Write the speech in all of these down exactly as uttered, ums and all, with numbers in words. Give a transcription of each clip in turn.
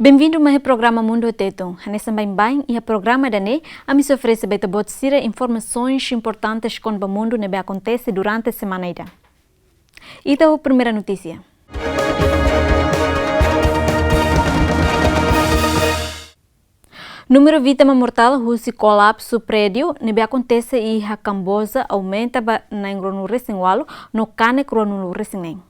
Benvindu mai iha programa Mundu ho Tetun. Hanesan baibain iha programa ida-ne'e, ami sei oferese ba ita-boot sira informasoens importantes kona-ba mundu ne'ebé akontese durante semana ida. Ita ho primeira notísia. Númeru vítima mortál husi kolapsu prédiu ne'ebé akontese iha Kamboja aumenta ba na'in ruanulu-resin-ualu no kanek ruanulu-resin-neen.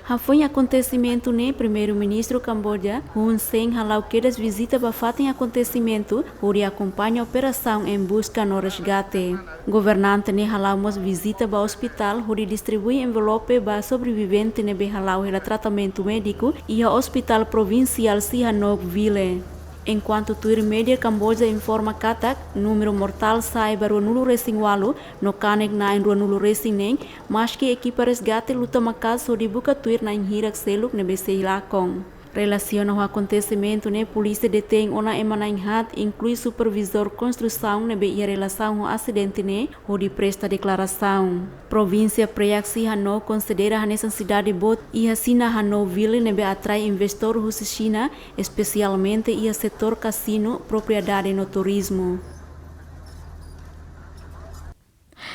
Hafoin akontesimentu ne'e, Primeiru-Ministru Kamboja, Hun Sen, hala'o kedas vizita ba fatin akontesimentu, hodi akompaña operasaun em busca no resgate. Governante ne'e hala'o mós vizita ba ospitál, hodi distribui envelope ba sobrevivente ne'ebé hala'o hela tratamentu médiku iha Ospitál Provinsiál Sihanoukville. Enkuantu tuir média Kamboja informa katak, númeru mortál sa'e ba ruanulu-resin-ualu, no kanek na'in ruanulu-resin-neen, maski ekipa resgate luta maka'as hodi buka tuir na'in hirak seluk ne'ebé sei lakon. Relasiona ho akontesimentu ne'e, polísia detein ona ema na'in haat, inklui supervizór konstrusaun ne'ebé iha relasaun ho asidente ne'e, hodi presta deklarasaun. Provínsia Preah Sihanouk konsidera hanesan sidade boot iha Sihanoukville ne'ebé atrai investór husi Xina, espesialmente iha setór kasinu, propriedade no turizmu.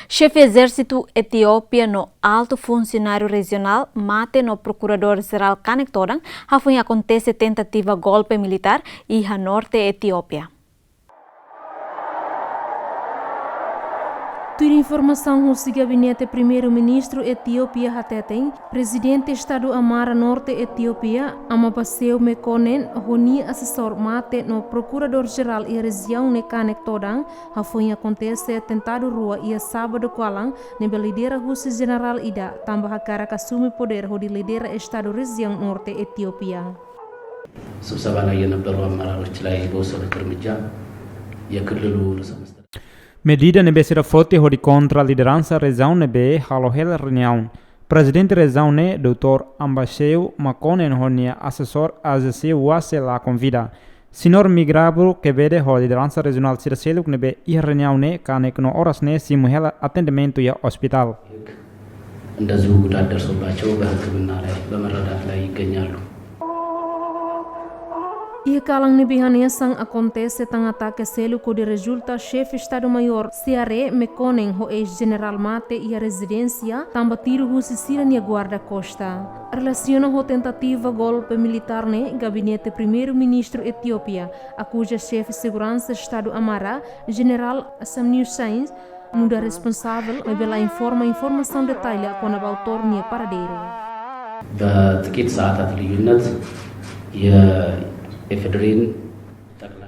Xefe Ezérsitu Etiópia no altu funsionáriu rejionál mate no Prokuradór Jerál kanek todan, hafoin akontese tentativa golpe militár iha norte Etiópia. Tuir informasaun husi Gabinete Primeiru-Ministru Etiópia hateten, Prezidente Estadu Amara Norte Etiópia, Amabaseu Mekonnen, ho nia asesór mate no Prokuradór Jerál iha rejiaun ne'e kanek todan, hafoin akontese atentadu rua iha sábadu kalan, ne'ebé lidera husi jenerál ida, tanba hakarak asume podér hodi lidera Estadu rejiaun norte Etiópia. Sibsabana iha na Peru Amara Rochlai Boso de Kermeja, iha Kerlulu no Samasta. Medida ne'ebé sira foti hodi kontra lideransa rejiaun ne'ebé halo hela reuniaun. Prezidente rejiaun ne'e, doutór Ambaseu Mekonnen ho nia asesór Azeseu Wase lakon vida. Señór Migrabru Kebede ho lideransa rejionál sira seluk ne'ebé iha reuniaun ne'e kanek no oras ne'e simu hela atendimentu iha ospitál. Anda zugu dadar sobacho ba kriminal ai, ba marada lai ganhalu. Iha kalan ne'ebé hanesan akontese tan atake seluk hodi rezulta Xefe Estadu Maiór, Seare Mekonnen ho eis-jenerál mate iha rezidénsia, tanba tiru husi sira-nia guarda-kosta. Relasiona ho tentativa golpe militár ne'e, Gabinete Primeiru-Ministru Etiópia akuza Xefe Seguransa Estadu Amara, Jenerál Asamiu Sainz, nu'udar responsavel, maibé la informa informasaun detalle kona-ba autór nia paradeiru. Ba tikit saat atau unit, ya, efedrin.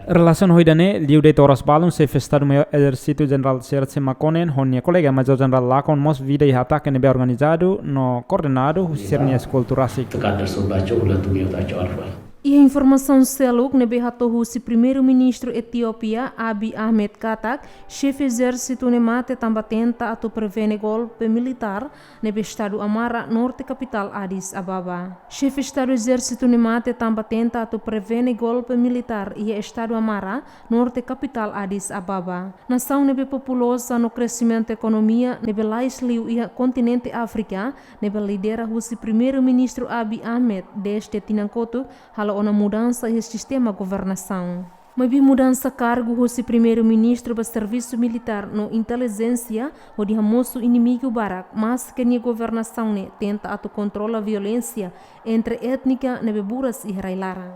Relasiona ho ida-ne'e, liu de'it oras balun, Xefe Estadu Maiór Ezérsitu Jenerál Seare Mekonnen ho nia kolega Majór Jenerál lakon mós vida iha atake ne'ebé organizadu no koordenadu husi sira-nia eskolta rasik. Tekadar sobacho ula tumio tacho alfa. Iha informasaun seluk ne'ebé hato'o husi Primeiru-Ministru Etiópia, Abiy Ahmed katak, Xefe Ezérsitu ne'e mate tanba tenta atu prevene golpe militár ne'ebé Estadu Amara, norte kapitál Addis Ababa. Xefe Estadu Ezérsitu ne'e mate tanba tenta atu prevene golpe militár iha Estadu Amara, norte kapitál Addis Ababa. Nasaun ne'ebé populoza no kresimentu ekonomia ne'ebé lais liu iha kontinente Áfrika, ne'ebé lidera husi Primeiru-Ministru Abiy Ahmed dezde tinan kotuk, halo ona mudansa iha sistema governasaun. Maibé mudansa kargu husi Primeiru-Ministru ba servisu militár no intelijénsia, hodi hamosu inimigu barak, maske nia governasaun ne'e tenta atu kontrola violénsia entre étnika ne'ebé buras iha rai-laran.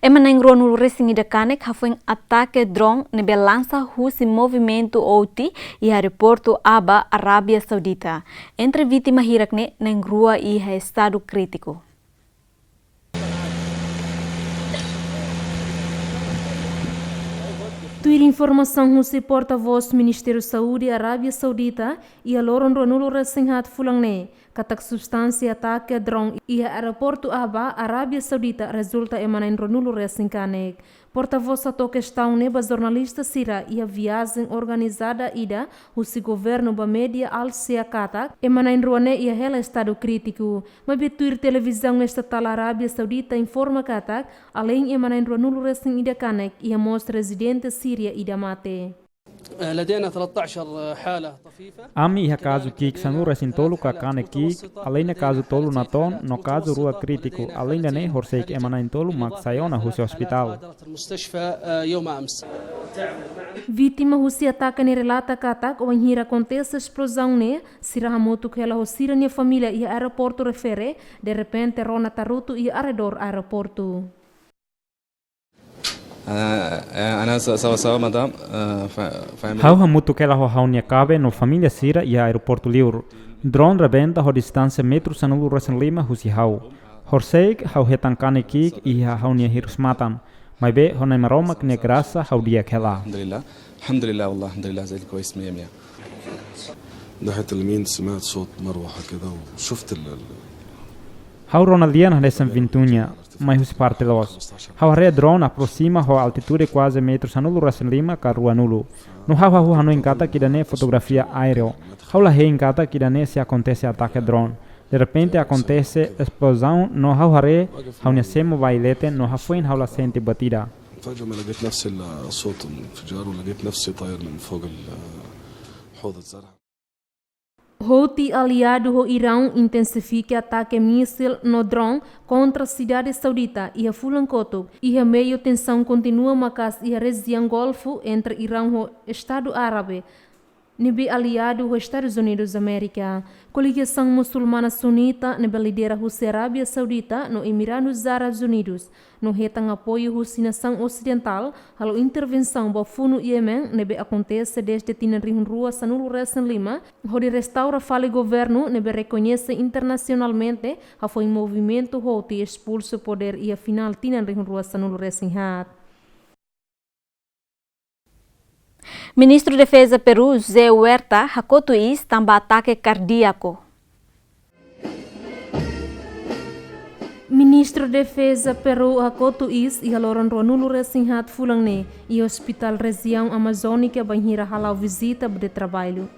Ema na'in ruanulu-resin-ida kanek hafoin atake drone ne'ebé lansa husi movimentu Houthi iha aeroportu Aba, Arábia Saudita. Entre vítima hirak ne'e na'in rua iha estadu krítiku. Tuir informasaun husi portavós Ministériu Saúde Arábia Saudita, iha loron ruanulu-resin-haat fulan ne'e, katak substánsia atake drone iha aeroportu Aba, Arábia Saudita, rezulta ema na'in ruanulu-resin kanek. Portavós hato'o kestaun ne'e ba jornalista sira iha viajen organizada ida husi governu ba média Al Shia katak, ema na'in rua ne'e iha hela estadu krítiku. Maibé tuir televizaun estatál Arábia Saudita informa katak, alein ema na'in ruanulu-resin-ida kanek, iha mós rezidente Síria ida mate. لدينا ثلاثة عشر حالة طفيفة. Ami iha kazu ki'ik sanulu-resin-tolu ka kanek ki'ik, alende kazu tolu natoon no kazu rua krítiku, alende ne'e horiseik ema na'in-tolu mak sai ona husi ospitál. غادرت المستشفى، آه، يوم أمس. Vítima husi atake ne'e relata katak, wainhira akontese esplozaun ne'e, sira hamutuk hela ho sira-nia família iha aeroportu refere, derrepente rona tarutu iha arredór aeroportu. Ah, eh, ana sa-, sawa-sawa, madam, eh, fa-, family. Ha'u hamutuk hela ho ha'u-nia kaben no família sira iha aeroportu liur. Drone rebenta ho distánsia metru sanulu-resin-lima husi ha'u. Horiseik ha'u hetan kanek ki'ik iha ha'u-nia hirus-matan. Maibé ho Na'i Maromak nia grasa ha'u di'ak hela. الحمد لله. الحمد لله والله، الحمد لله، زي الكويس مية مية. ناحية اليمين سمعت صوت مروحة كده وشفت ال-، ال-، Ha'u rona lian hanesan ventoinha, mai husi parte loos. Ha'u haree drone aproxima ho altitude kuaze metru sanulu-resin-lima ka ruanulu. No ha'u hahú hanoin katak ida-ne'e fotografia aéreo. Ha'u la hein katak ida-ne'e sei akontese atake drone. Derrepente akontese esplozaun no ha'u haree ha'u-nia semo-bain leten no hafoin ha'u la sente batida. فجأة ما لقيت نفسي إلا صوت انفجار، ولقيت نفسي طاير من فوق ال-، حوض الزرع. Houti aliadu ho Iraun intensifika atake mísil no drone kontra sidade saudita iha fulan kotuk, iha meiu tensaun kontinua maka'as iha rejiaun Golfu entre Iraun ho Estadu Árabe, ne'ebé aliadu ho Estadus Unidus Amérika. Koligasaun musulmana sunita ne'ebé lidera husi Arábia Saudita no Emiradus Árabes Unidus, no hetan apoiu husi nasaun osidentál, halo intervensaun ba funu Yemen ne'ebé akontese dezde tinan rihun rua sanulu-resin-lima, hodi restaura fali governu ne'ebé rekoñese internasionalmente, hafoin movimentu Houti espulsu podér iha final tinan rihun rua sanulu-resin-haat. Ministru Defeza Peru, José Huerta, hakotu iis tanba atake kardíaku. Ministru Defeza Peru hakotu iis iha loron ruanulu-resin-haat fulan ne'e, iha Ospitál Rejiaun Amazónika bainhira hala'o vizita de traballu.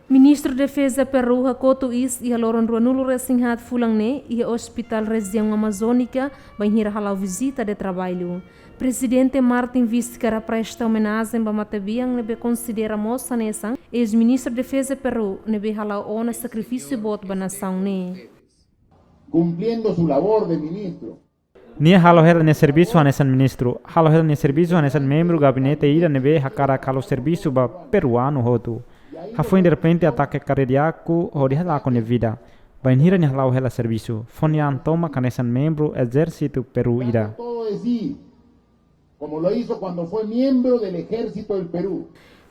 Ministru Defeza Peru hakotu iis iha loron ruanulu-resin-haat fulan ne'e, iha Ospitál Rejiaun Amazónika bainhira hala'o vizita de traballu. Prezidente Martin Vizcarra presta omenajen ba matebian ne'ebé konsidera mós hanesan eis-Ministru Defeza Peru ne'ebé hala'o ona sakrifísiu boot ba nasaun ne'e. Cumpliendo su labor de ministro. Nia halo hela nia servisu hanesan ministru, halo hela nia servisu hanesan membru gabinete ida ne'ebé hakarak halo servisu ba peruanu hotu. Hafoin derrepente atake kardíaku hodi halakon nia vida. Bainhira nia hala'o hela servisu, fó nia an tomak hanesan membru ezérsitu Peru ida. Todo de sí, como lo hizo cuando fue miembro del ejército del Perú.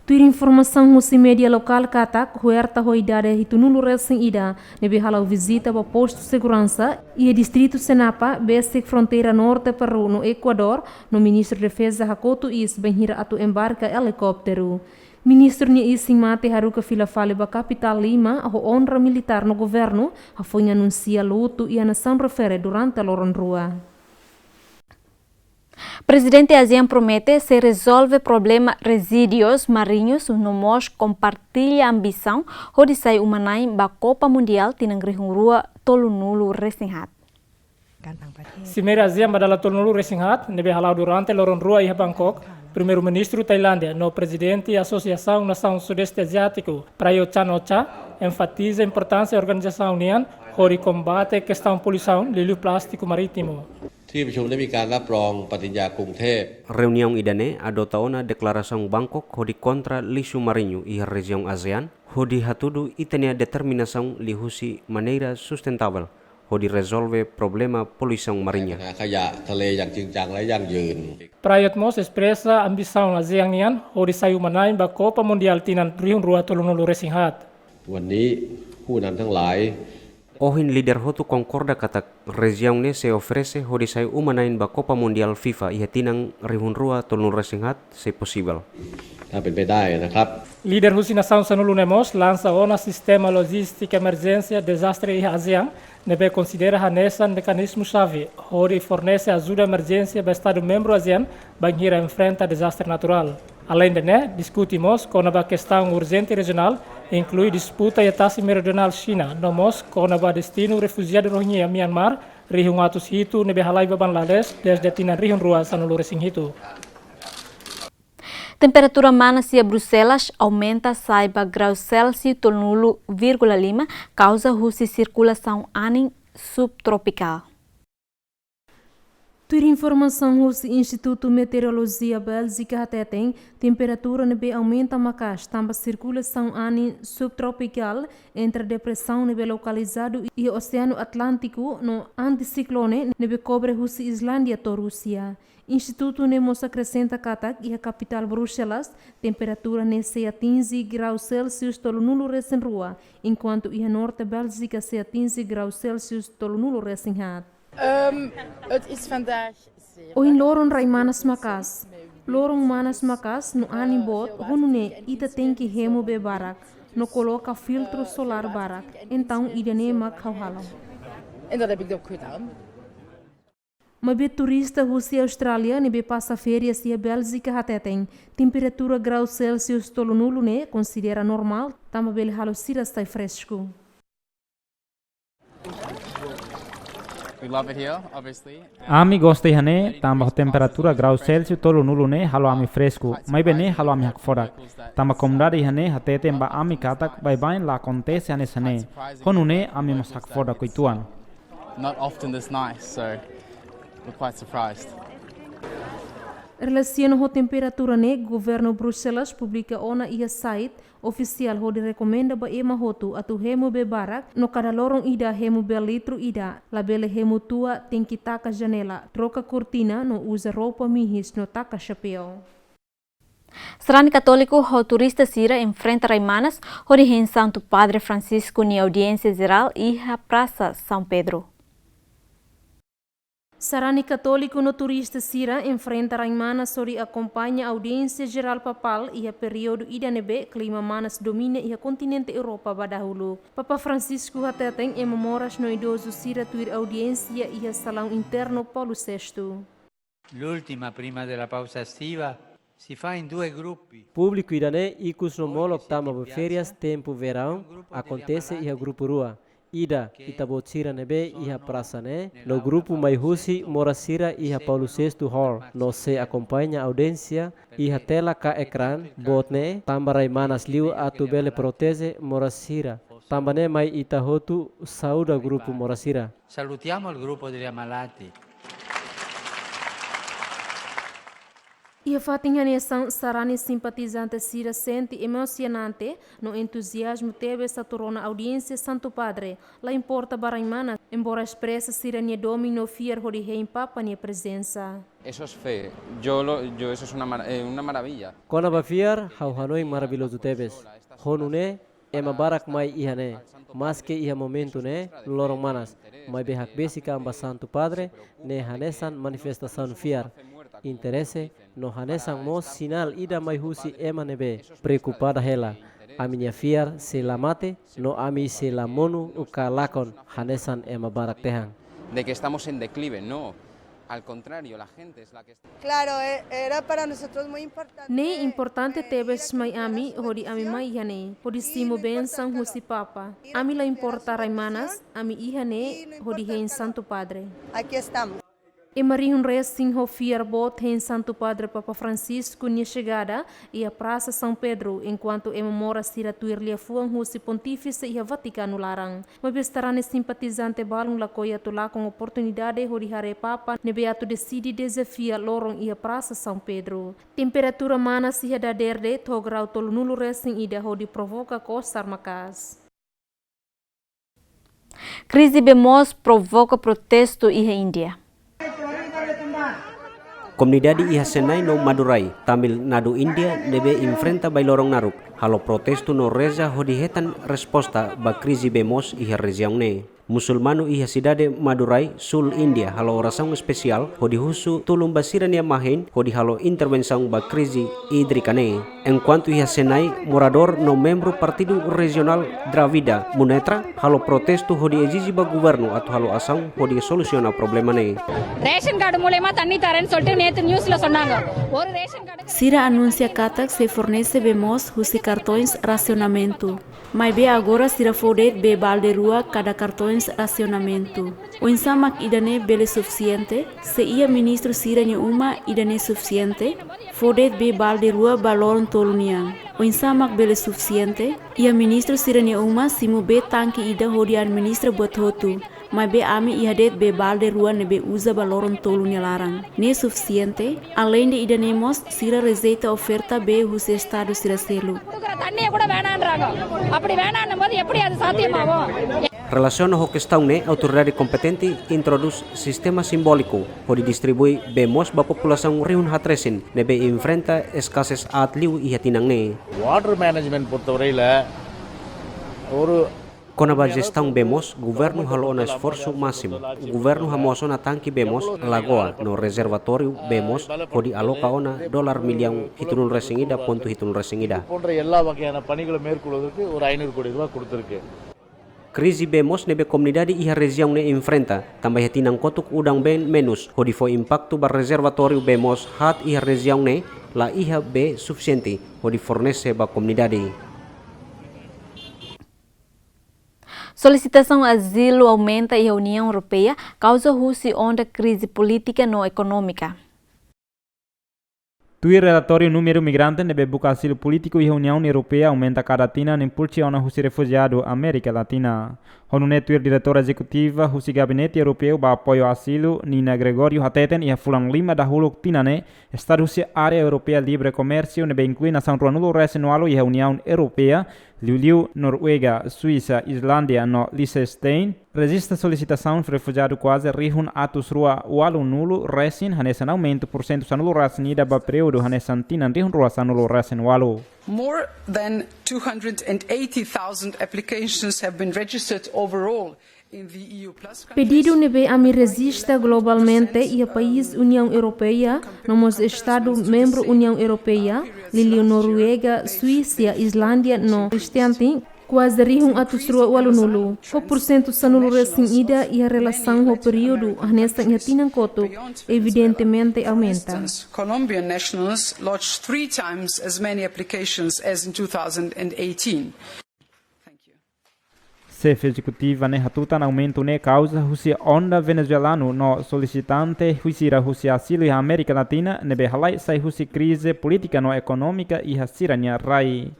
Tuir informasaun husi média lokál katak, Huerta ho idade hitunulu-resin-ida, ne'ebé hala'o vizita ba postu seguransa iha distritu Senapa, besik fronteira norte Peru no Ekuadór, no Ministru Defeza hakotu iis bainhira atu embarka elikópteru. Ministru nia isin-mate haruka fila fali ba kapitál Lima, ho onra militár no governu, hafoin anunsia lutu iha nasaun refere durante loron rua. Prezidente ASEAN promete sei rezolve problema rezíduus mariñus no mós kompartilla ambisaun hodi sai uma-na'in ba Kopa Mundiál tinan rihun rua tolunulu-resin-haat. Simeira ASEAN ba dala tolunulu-resin-haat ne'ebé hala'o durante loron rua iha Bangkok, Primeiru-Ministru Tailándia no Prezidente Asosiasaun Nasaun Sudeste Aziátiku, Prayut Chan-o-cha, enfatiza importánsia organizasaun nian hodi kombate kestaun poluisaun liuliu plástiku marítimu. ที่ประชุมได้มีการรับรองปฏิญญากรุงเทพ Reuniaun ida-ne'e adota ona deklarasaun Bangkok hodi kontra lixu mariñu iha rejiaun ASEAN, hodi hatudu ita-nia determinasaun liuhusi maneira sustentavel hodi rezolve problema poluisaun mariña. ปัญหาขยะทะเลอย่างจริงจังและยั่งยืน Prayut mós espresa ambisaun ASEAN nian hodi sai uma-na'in ba Kopa Mundiál tinan rihun rua tolunulu-resin-haat. วันนี้ผู้นำทั้งหลาย Ohin líder hotu konkorda katak rejiaun ne'e sei oferese hodi sai uma-na'in ba Kopa Mundiál FIFA iha tinan rihun rua tolunulu-resin-haat se posivel. ถ้าเป็นไปได้นะครับ Líder husi nasaun sanulu ne'e mós lansa ona sistema lojístika emerjénsia dezastre iha ASEAN, ne'ebé konsidera hanesan mekanizmu xave hodi fornese ajuda emerjénsia ba Estadu membru ASEAN bainhira enfrenta dezastre naturál. Alende ne'e, diskute mós kona-ba kestaun urjente rejionál, inklui disputa iha tasi meridionál Xina, no mós kona-ba destinu refujiadu Rohingya Myanmar rihun atus hitu ne'ebé halai ba Bangladesh dezde tinan rihun rua sanulu-resin-hitu. Temperatura manas iha Bruxelas aumenta sai ba grau Celsius tolunulu vírgula lima, kauza husi sirkulasaun anin subtropikál. Tuir informasaun husi Institutu Meteorolojia Bélgika hateten, temperatura ne'ebé aumenta maka'as tanba sirkulasaun anin subtropikál entre depresaun ne'ebé lokalizadu iha Oseanu Atlántiku no antisiklone ne'ebé kobre husi Islándia to'o Rúsia. Institutu ne'e mós akresenta katak iha kapitál Bruxelas, temperatura ne'e sei atinje grau Celsius tolunulu resin rua, enkuantu iha norte Bélgika sei atinje grau Celsius tolunulu resin haat. Ehm, het is vandaag zeer Ohin loron rai manas maka'as. Loron manas maka'as no anin boot, ho nune'e ita tenke hemu bee barak no koloka filtru solár barak. Entaun ida-ne'e mak ha'u halo. En dat heb ik ook gedaan. Maibé turista husi Austrália ne'ebé pasa férias iha Bélgika hateten, temperatura grau Celsius tolunulu ne'e konsidera normál, tanba bele halo sira sai fresku. We love it here, obviously. Ami gosta iha ne'e, tanba ho temperatura grau Celsius tolunulu ne'e halo ami fresku, maibé ne'e halo ami hakfodak. Tanba komunidade iha ne'e hateten ba ami katak baibain la akontese hanesan ne'e. Ho nune'e ami mós hakfodak uitoan. Not often this nice, so we're quite surprised. Relasiona ho temperatura ne'e, governu Bruxelas publika ona iha site ofisiál hodi rekomenda ba ema hotu atu hemu bee barak, no kada loron ida hemu bee litru ida, labele hemu tua, tenke taka janela, troka kortina no uza roupa mihis no taka xapeu. Sarani katóliku ho turista sira enfrenta rai manas hodi hein Santu Padre Francisco nia audiénsia jerál iha Prasa São Pedro. Sarani katóliku no turista sira enfrenta rai manas hodi akompaña audiénsia jerál papál iha períodu ida ne'ebé klima manas domina iha kontinente Europa ba dahuluk. Papa Francisco hateten ema moras no idozu sira tuir audiénsia iha salaun internu Paulo sexto. L'ultima prima della pausa estiva si fa in due gruppi. Públiku ida-ne'e ikus no molok tama ba férias tempu veraun, akontese iha grupu rua. Ida, ita-boot sira ne'ebé iha prasa ne'e, no grupu mai husi moras sira iha Paulo sexto Hall, no sei akompaña audiénsia iha tela ka ekrán boot ne'e, tanba rai manas liu atu bele proteje moras sira. Tanba ne'e mai ita hotu saúda grupu moras sira. Salutiamo il gruppo degli ammalati. Iha fatin hanesan, sarani simpatizante sira sente emosionante no entuziazmu tebes atu rona audiénsia Santu Padre, la importa ba rai manas, embora espresa sira-nia domin no fiar hodi hein Papa nia prezensa. Eso es fe. Yo lo, yo, eso es una mara-, eh, una maravilla. Kona-ba fiar, ha'u hanoin maravillozu tebes. Ho nune'e, ema barak mai iha ne'e, maske iha momentu ne'e loron manas, maibé hakbesik an ba Santu Padre, ne'e hanesan manifestasaun fiar, interese, no hanesan mós sinál ida mai husi ema ne'ebé preokupada hela. Ami-nia fiar sei la mate, no ami sei la monu ka lakon hanesan ema barak dehan. De que estamos en declive, no. Al contrario, la gente es la que está Claro, e-, era para nosotros muy importante. Ne'e importante tebes mai ami, hodi ami mai iha ne'e, hodi simu bensaun husi Papa. Ami la importa rai manas, ami iha ne'e hodi hein Santu Padre. Aquí estamos. Ema rihun resin ho fiar boot hein Santu Padre Papa Francisco nia xegada iha Prasa São Pedro, enkuantu ema moras sira tuir liafuan husi Pontífise iha Vatikanu laran. Maibé sarani simpatizante balun lakohi atu lakon oportunidade hodi haree Papa ne'ebé atu deside dezafia loron iha Prasa São Pedro. Temperatura manas iha dadeer de'it ho grau tolunulu resin ida hodi provoka kosar maka'as. Krize bee moos provoka protestu iha Índia. Komunidade iha Chennai no Madurai, Tamil Nadu, Índia, ne'ebé enfrenta bailoron naruk, halo protestu no reza hodi hetan resposta ba krize bee moos iha rejiaun ne'e. Musulmanu iha sidade Madurai, Sul Índia, halo orasaun espesiál hodi husu tulun ba sira-nia mahein hodi halo intervensaun ba krize ídrika ne'e. Enkuantu iha Chennai, moradór no membru Partidu Rejionál Dravida Munnetra halo protestu hodi ezije ba governu atu halo asaun hodi solusiona problema ne'e. Ration card mulemata tanni taren soltu ne'e tu news lo sonanga. Oru ration card. Sira anunsia katak sei fornese bee moos husi kartoins rasionamentu. Maibé agora sira fó de'it bee balde rua kada kartões rasionamentu. Oinsá mak ida-ne'e bele sufisiente? Se iha ministru sira-nia uma ida-ne'e sufisiente, fó de'it bee balde rua ba loron tolu nian. Oinsá mak bele sufisiente? Iha ministru sira-nia uma simu bee tanke ida hodi administra buat hotu. Maibé ami iha de'it bee balde rua ne'ebé uza ba loron tolu nia laran. Ne'e sufisiente? Aleinde ida-ne'e mós, sira rejeita oferta bee husi estadu sira seluk. கொடுக்குற தண்ணியை கூட வேணான்றாங்க. அப்படி வேணான்னும் போது எப்படி அது சாத்தியமாகும்? Relasiona ho kestaun ne'e, autoridade kompetente introdús sistema simbóliku hodi distribui bee moos ba populasaun rihun haat resin ne'ebé enfrenta eskasés aat liu iha tinan ne'e. Water management பொறுத்தவரையில ஒரு Kona-ba jestaun bee moos, governu halo ona esforsu másimu. Governu hamoos ona tanke bee moos, lagoa, no rezervatóriu bee moos, hodi aloka ona dolar millaun hitunulu resin ida pontu hitunulu resin ida. போன்ற எல்லா வகையான பணிகளை மேற்கொள்வதற்கு ஒரு ஐநூறு கோடி ரூபாய் கொடுத்திருக்கு. Krize bee moos ne'ebé komunidade iha rejiaun ne'e enfrenta, tanba iha tinan kotuk udan-been menus, hodi fó impaktu ba rezervatóriu bee moos haat iha rejiaun ne'e, la iha bee sufisiente hodi fornese ba komunidade. Solisitasaun azilu aumenta iha Uniaun Europeia, kauza husi onda krize polítika no ekonómika. Tuir relatóriu, númeru migrante ne'ebé buka azilu polítiku iha Uniaun Europeia aumenta kada tinan, impulsiona husi refujiadu Amérika Latina. Ho nune'e, tuir diretora ezekutiva husi Gabinete Europeu ba Apoiu Azilu, Nina Gregório, hateten iha fulan lima dahuluk tinan ne'e, estadu husi Área Europeia Livre Komérsiu ne'ebé inklui nasaun ruanulu resin ualu iha Uniaun Europeia, liuliu Noruega, Suisa, Islándia no Liechtenstein, rejista solisitasaun refujiadu kuaze rihun atus rua ualunulu resin, hanesan aumentu pursentu sanulu resin ida ba períodu hanesan tinan rihun rua sanulu resin ualu. More than two hundred and eighty thousand applications have been registered overall in the E U plus countries. Pedidu ne'ebé ami rejista globalmente iha país Uniaun Europeia, no mós estadu membru Uniaun Europeia, liuliu Noruega, Suisa, Islándia no Liechtenstein, kuaze rihun atus rua ualunulu. Ho pursentu sanulu resin ida iha relasaun ho períodu hanesan iha tinan kotuk, evidentemente aumenta. Colombian nationals lodged three times as many applications as in two thousand and eighteen. Xefe ezekutiva ne'e hatutan aumentu ne'e kauza husi onda venezuelanu no solisitante husi sira husi azilu iha Amérika Latina ne'ebé halai sai husi krize polítika no ekonómika iha sira-nia rai.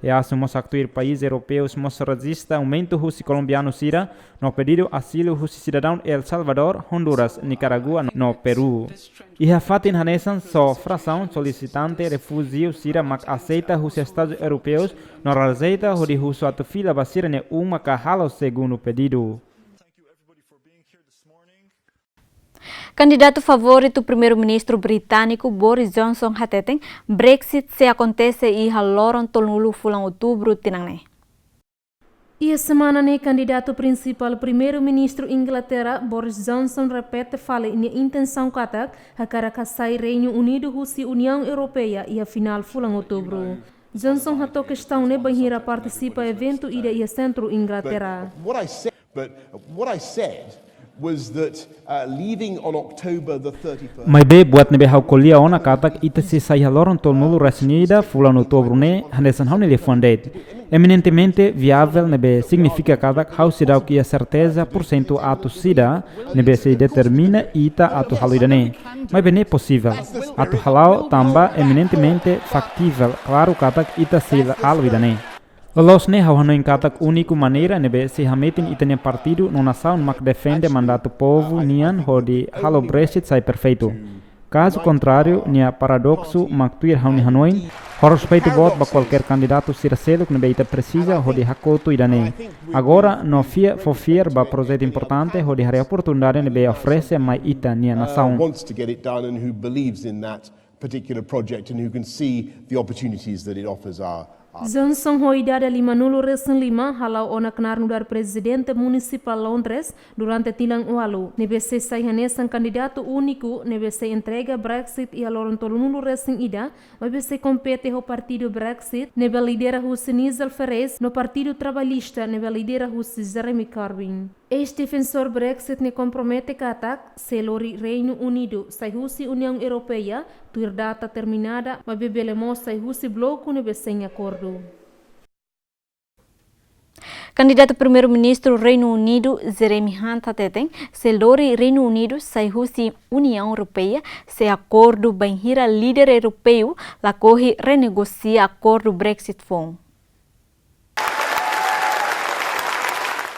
E asu mós haktuir país europeus mós rejista aumentu husi kolombianu sira no pedidu azilu husi sidadaun El Salvador, Honduras, Nikaragua no Peru. Iha fatin hanesan só frasaun solisitante refujiu sira mak aseita husi estadu europeus no la rejeita hodi husu atu fila ba sira-nia uma ka halo segundu pedidu. Kandidatu favoritu Primeiru-Ministru britániku Boris Johnson hateten, Brexit sei akontese iha loron tolunulu fulan Outubru tinan ne'e. Iha semana ne'e, kandidatu prinsipál Primeiru-Ministru Inglaterra, Boris Johnson, repete fali nia intensaun katak hakarak hasai Reinu Unidu husi Uniaun Europeia iha finál fulan Outubru. Johnson hato'o kestaun ne'e bainhira partisipa eventu ida iha sentru Inglaterra. But what I said, but what I said was that, uh, leaving on October the thirty-first. Maibé buat ne'ebé ha'u ko'alia ona katak ita sei sai iha loron tolunulu resin ida fulan Outubru ne'e hanesan ha'u-nia liafuan de'it. Eminentemente viável ne'ebé signifika katak ha'u seidauk iha serteza pursentu atus ida ne'ebé sei determina ita atu halo ida-ne'e. Maibé ne'e posivel atu hala'o tanba eminentemente faktivel, klaru katak ita sei halo ida-ne'e. Loloos ne'e ha'u hanoin katak úniku maneira ne'ebé sei hametin ita-nia partidu no nasaun mak defende mandatu povu nian hodi halo Brexit sai perfeitu. Kazu kontráriu, nia paradoksu mak tuir ha'u-nia hanoin, ho respeitu boot ba kualkér kandidatu sira seluk ne'ebé ita presiza hodi hakotu ida-ne'e. Agora, no fiar, fó fiar ba projetu importante hodi haree oportunidade ne'ebé oferese mai ita-nia nasaun. Uh, wants to get it done and who believes in that particular project and who can see the opportunities that it offers are, are. Johnson ho idade limanulu resin lima, hala'o ona knaar nu'udar Prezidente Munisipál Londres durante tinan ualu, ne'ebé sei sai hanesan kandidatu úniku ne'ebé sei entrega Brexit iha loron tolunulu resin ida, maibé sei kompete ho partidu Brexit ne'ebé lidera husi Nigel Farage no Partidu Trabalhista ne'ebé lidera husi Jeremy Corbyn. Eis-defensór Brexit ne'e kompromete katak sei lori Reinu Unidu sai husi Uniaun Europeia tuir data terminada, maibé bele mós sai husi bloku ne'ebé sein akordu. Kandidatu Primeiru-Ministru Reinu Unidu, Jeremy Hunt, hateten, se lori Reinu Unidu sai husi Uniaun Europeia, sei akordu bainhira líder europeu lakohi renegosia akordu Brexit foun.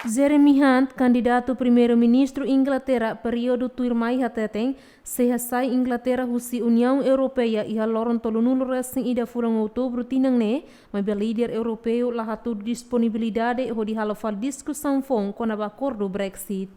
Jeremy Hunt, kandidatu Primeiru-Ministru Inglaterra períodu tuirmai, hateten, sei hasai Inglaterra husi Uniaun Europeia iha loron tolunulu-resin-ida fulan Outubru tinan ne'e, maibé líder europeu la hatudu disponibilidade hodi halo fali diskusaun foun kona-ba akordu Brexit.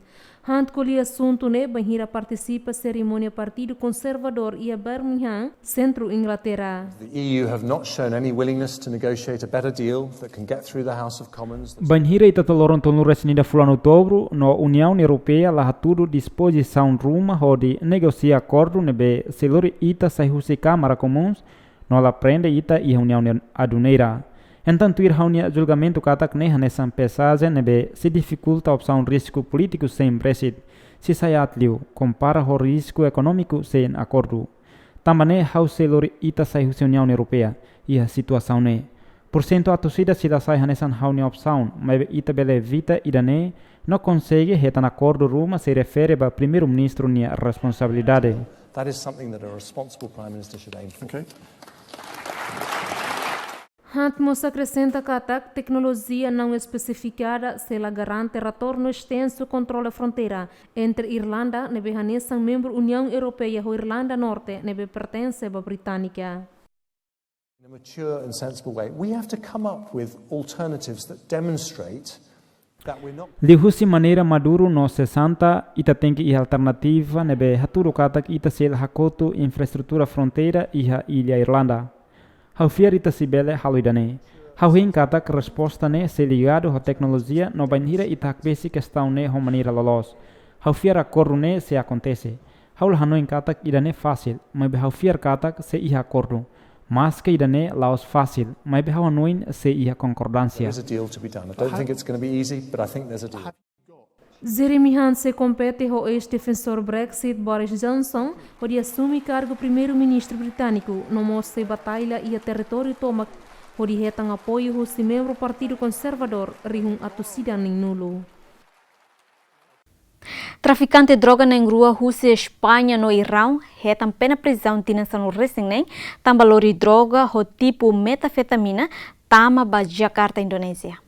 Hunt ko'alia asuntu ne'e bainhira partisipa serimónia Partidu Konservadór iha Birmingham, sentru Inglaterra. The E U have not shown any willingness to negotiate a better deal that can get through the House of Commons. Bainhira ita to'o loron tolunulu-resin-ida fulan Outubru, no Uniaun Europeia la hatudu dispozisaun ruma hodi negosia akordu ne'ebé sei lori ita sai husi Kámara Komuns, no la prende ita iha Uniaun Aduneira. Entaun tuir ha'u-nia julgamentu katak ne'e hanesan pesajen ne'ebé sei difikulta opsaun risku polítiku sein Brexit, sei sai aat liu, kompara ho risku ekonómiku sein akordu. Tanba ne'e ha'u sei lori ita sai husi Uniaun Europeia iha situasaun ne'e. Porsentu atus ida sei la sai hanesan ha'u-nia opsaun, maibé ita bele evita ida-ne'e, no konsege hetan akordu ruma sei refere ba Primeiru-Ministru nia responsabilidade. That is something that a responsible Prime Minister should aim for. Okay. Hunt mós akresenta katak teknolojia não espesifikada sei la garante retornu estensu kontrola fronteira entre Irlanda ne'ebé hanesan membru Uniaun Europeia ho Irlanda Norte ne'ebé pertense ba Británika. In a mature and sensible way, we have to come up with alternatives that demonstrate that we're not. Liuhusi maneira maduru no sesante, ita tenke iha alternativa ne'ebé hatudu katak ita sei la hakotu infraestrutura fronteira iha illa Irlanda. Ha'u fiar ita sei bele halo ida-ne'e. Ha'u hein katak resposta ne'e sei ligadu ho teknolojia no bainhira ita hakbesik kestaun ne'e ho maneira loloos, ha'u fiar akordu ne'e sei akontese. Ha'u la hanoin katak ida-ne'e fasil, maibé ha'u fiar katak sei iha akordu. Maske ida-ne'e la'ós fasil, maibé ha'u hanoin sei iha konkordánsia. There is a deal to be done. I don't think it's gonna be easy, but I think there's a deal. Jeremy Hunt sei kompete ho eis-defensór Brexit Boris Johnson hodi asume kargu Primeiru-Ministru britániku, no mós sei batalla iha territóriu tomak hodi hetan apoiu husi membru Partidu Konservadór rihun atus ida neen-nulu. Trafikante droga na'in-rua husi España no Irão hetan pena prizaun tinan sanulu-resin-neen, tanba lori droga ho tipu metanfetamina tama ba Jakarta, Indonézia.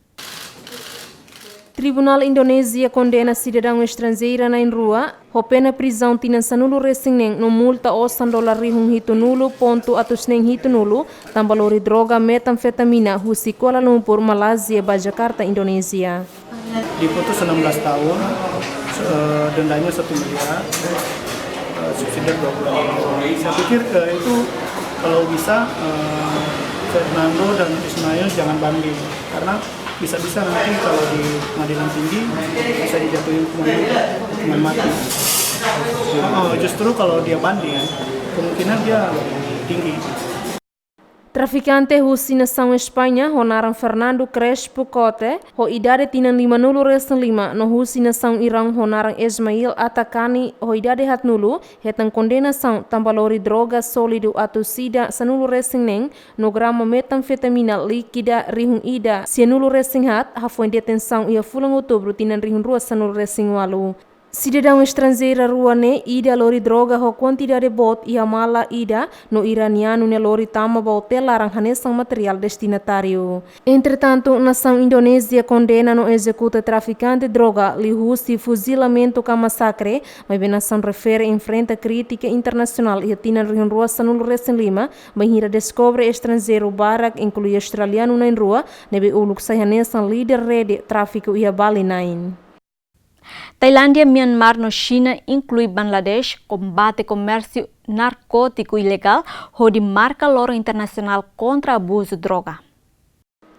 Tribunál Indonézia kondena sidadaun estranjeira na'in-rua ho pena prizaun tinan sanulu-resin-neen no multa osan dolar rihun hitu-nulu pontu atus neen hitu-nulu, tanba lori droga metanfetamina husi Kuala Lumpur, Malázia ba Jakarta, Indonézia. Diputus enam belas tahun, eh, dendanya satu miliar, eh, subsidi dua bulan. Saya pikir, eh, itu kalau bisa, eh, Fernando dan Ismail jangan banding, karena bisa-bisa nanti kalau di pengadilan tinggi bisa dijatuhi hukuman, hukuman mati. Oh, justru kalau dia banding, kemungkinan dia lebih tinggi. Trafikante husi nasaun España ho naran Fernando Crespo Cote, ho idade tinan lima-nulu-resin-lima, no husi nasaun Irão ho naran Ismail Atakani, ho idade haat-nulu, hetan kondenasaun tanba lori droga sólidu atus ida sanulu-resin-neen no grama metanfetamina líkida rihun ida sia-nulu-resin-haat, hafoin detensaun iha fulan Outubru tinan rihun rua sanulu-resin-ualu. Sidadaun estranjeira rua ne'e, ida lori droga ho kuantidade boot iha mala ida, no iranianu ne'e lori tama ba otél laran hanesan materiál destinatáriu. Entretantu, nasaun Indonézia kondena no ezekuta trafikante droga liuhusi fuzilamentu ka masakre, maibé nasaun refere enfrenta krítika internasionál iha tinan rihun rua sanulu-resin-lima, bainhira deskobre estranjeiru barak, inklui australianu na'in-rua, ne'ebé uluk sai hanesan líder rede tráfiku iha Bali na'in. Tailándia, Myanmar no Xina, inklui Bangladesh, kombate komérsiu narkótiku ilegál hodi marka loron internasionál kontra abuzu droga.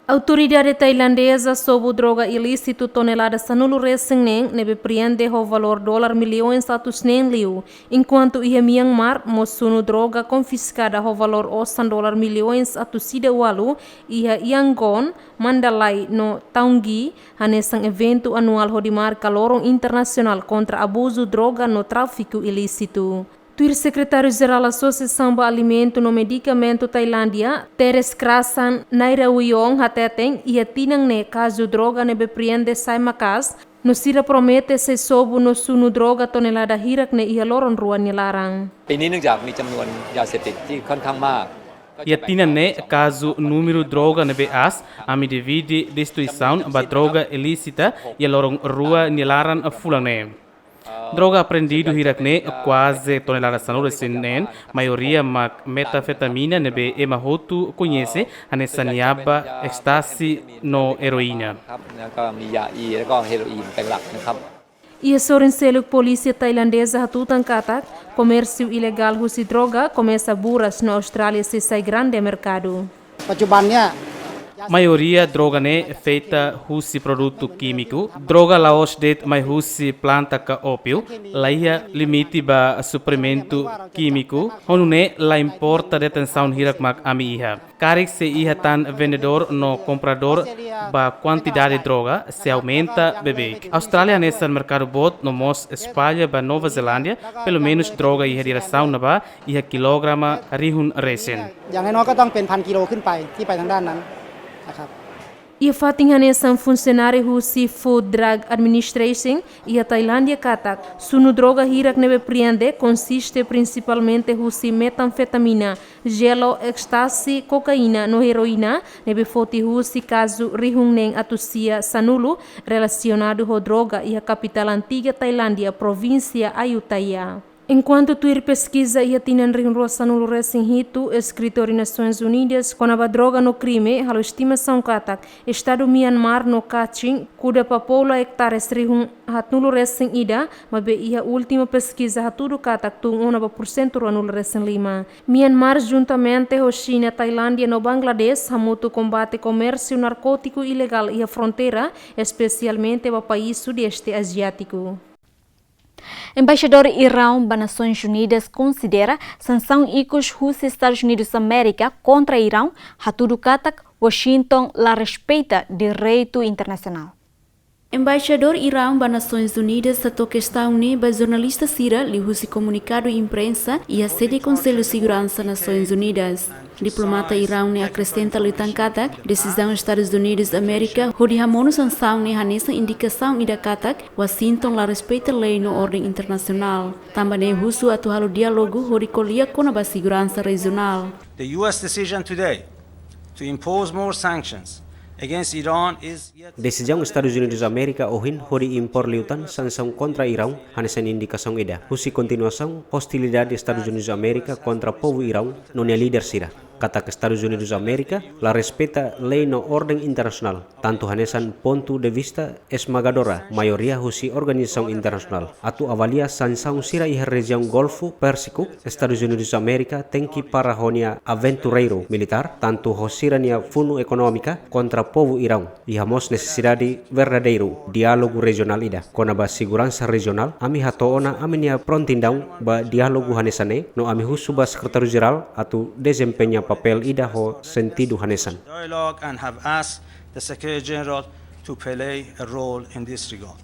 Autoridade tailandeza sobu droga ilísitu tonelada sanulu-resin-neen ne'ebé apreende ho valór dolar milhões atus neen liu, enkuantu iha Myanmar mós sunu droga konfiskada ho valór osan dolar milhões atus ida ualu iha Yangon, Mandalay no Taunggyi, hanesan eventu anuál hodi marka loron internasionál kontra abuzu droga no tráfiku ilísitu. Tuir Sekretáriu Jerál Asosiasaun ba Alimentu no Medikamentu Tailándia, Teres Krasan Nairawiong hateten, iha tinan ne'e kazu droga ne'ebé priende sai maka'as, no sira promete sei sobu no sunu droga tonelada hirak ne'e iha loron rua nia laran. ปีนี้เนื่องจากมีจำนวนยาเสพติดที่ค่อนข้างมาก Iha tinan ne'e kazu númeru droga ne'ebé aas, ami divide destruisaun ba droga ilísita iha loron rua nia laran fulan ne'e. Droga apreendidu hirak ne'e kuaze tonelada sanulu-resin-neen, maioria mak metanfetamina ne'ebé ema hotu koñese, hanesan yaba, ekstasi no eroína. ครับ แล้วก็มียาอี แล้วก็เฮโรอีนเป็นหลักนะครับ Iha sorin seluk, polísia tailandeza hatutan katak, komérsiu ilegál husi droga komesa buras no Austrália sei sai grande merkadu. ปัจจุบันเนี่ย Maioria droga ne'e feita husi produtu kímiku. Droga la'ós de'it mai husi planta ka ópiu. Laiha limite ba suprimentu kímiku. Ho nune'e la importa detensaun hirak mak ami iha. Karik sei iha tan vendedór no kompradór ba kuantidade droga, sei aumenta beibeik. Austrália hanesan merkadu boot no mós espalla ba Nova Zelándia, pelumenus droga iha diresaun ne'ebá iha kilograma rihun resin. อย่างน้อยๆก็ต้องเป็นพันกิโลขึ้นไปที่ไปทางด้านนั้นนะครับ Iha fatin hanesan, funsionáriu husi Food Drug Administration iha Tailándia katak, sunu droga hirak ne'ebé priende konsiste prinsipalmente husi metanfetamina, jelo, ekstasi, kokaina no heroína, ne'ebé foti husi kazu rihun neen atus sia sanulu relasionadu ho droga iha kapitál antiga Tailándia, provínsia Ayutthaya. Enkuantu tuir peskiza iha tinan rihun rua sanulu-resin-hitu, Eskritóriu Nasoins Unidas kona-ba droga no krime halo estimasaun katak, Estadu Myanmar no Kachin kuda povoasaun ektares rihun haatnulu-resin-ida, maibé iha última peskiza hatudu katak tun ona ba pursentu ruanulu-resin-lima. Myanmar, juntamente ho Xina, Tailándia no Bangladesh, hamutuk kombate komérsiu narkótiku ilegál iha fronteira, espesialmente ba país Sudeste Aziátiku. Embaixadór Iraun ba Nasoins Unidas konsidera sansaun ikus husi Estadus Unidus Amérika kontra Iraun hatudu katak Washington la respeita direitu internasionál. Embaixadór Iraun ba Nasoins Unidas hato'o kestaun ne'e ba jornalista sira liuhusi komunikadu imprensa iha sede Konsellu Seguransa Nasoins Unidas. Diplomata Iraun ne'e akresenta liután katak, desizaun Estadus Unidus Amérika hodi hamonu sansaun ne'e hanesan indikasaun ida katak Washington la respeita lei no orden internasionál. Tanba ne'e husu atu halo diálogu hodi ko'alia kona-ba seguransa rejionál. The U S decision today to impose more sanctions against Iran is yet Desizaun Estadus Unidus Amérika ohin hodi impor liután sansaun kontra Iraun hanesan indikasaun ida husi kontinuasaun ostilidade Estadus Unidus Amérika kontra povu Iraun no nia líder sira. Katak Estadus Unidus Amérika la respeita lei no orden internasionál, tantu hanesan pontu de vista esmagadora maioria husi organizasaun internasionál. Atu avalia sansaun sira iha rejiaun Golfu Pérsiku, Estadus Unidus Amérika tenke para ho nia aventureiru militár, tantu ho sira-nia funu ekonómika kontra povu Iraun. Iha mós nesesidade verdadeiru diálogu rejionál ida. Kona-ba seguransa rejionál, ami hato'o ona ami-nia prontidaun ba diálogu hanesan ne'e, no ami husu ba Sekretáriu Jerál atu dezempeña papél ida ho sentidu hanesan. Dialogue and have asked the Secretary General to play a role in this regard.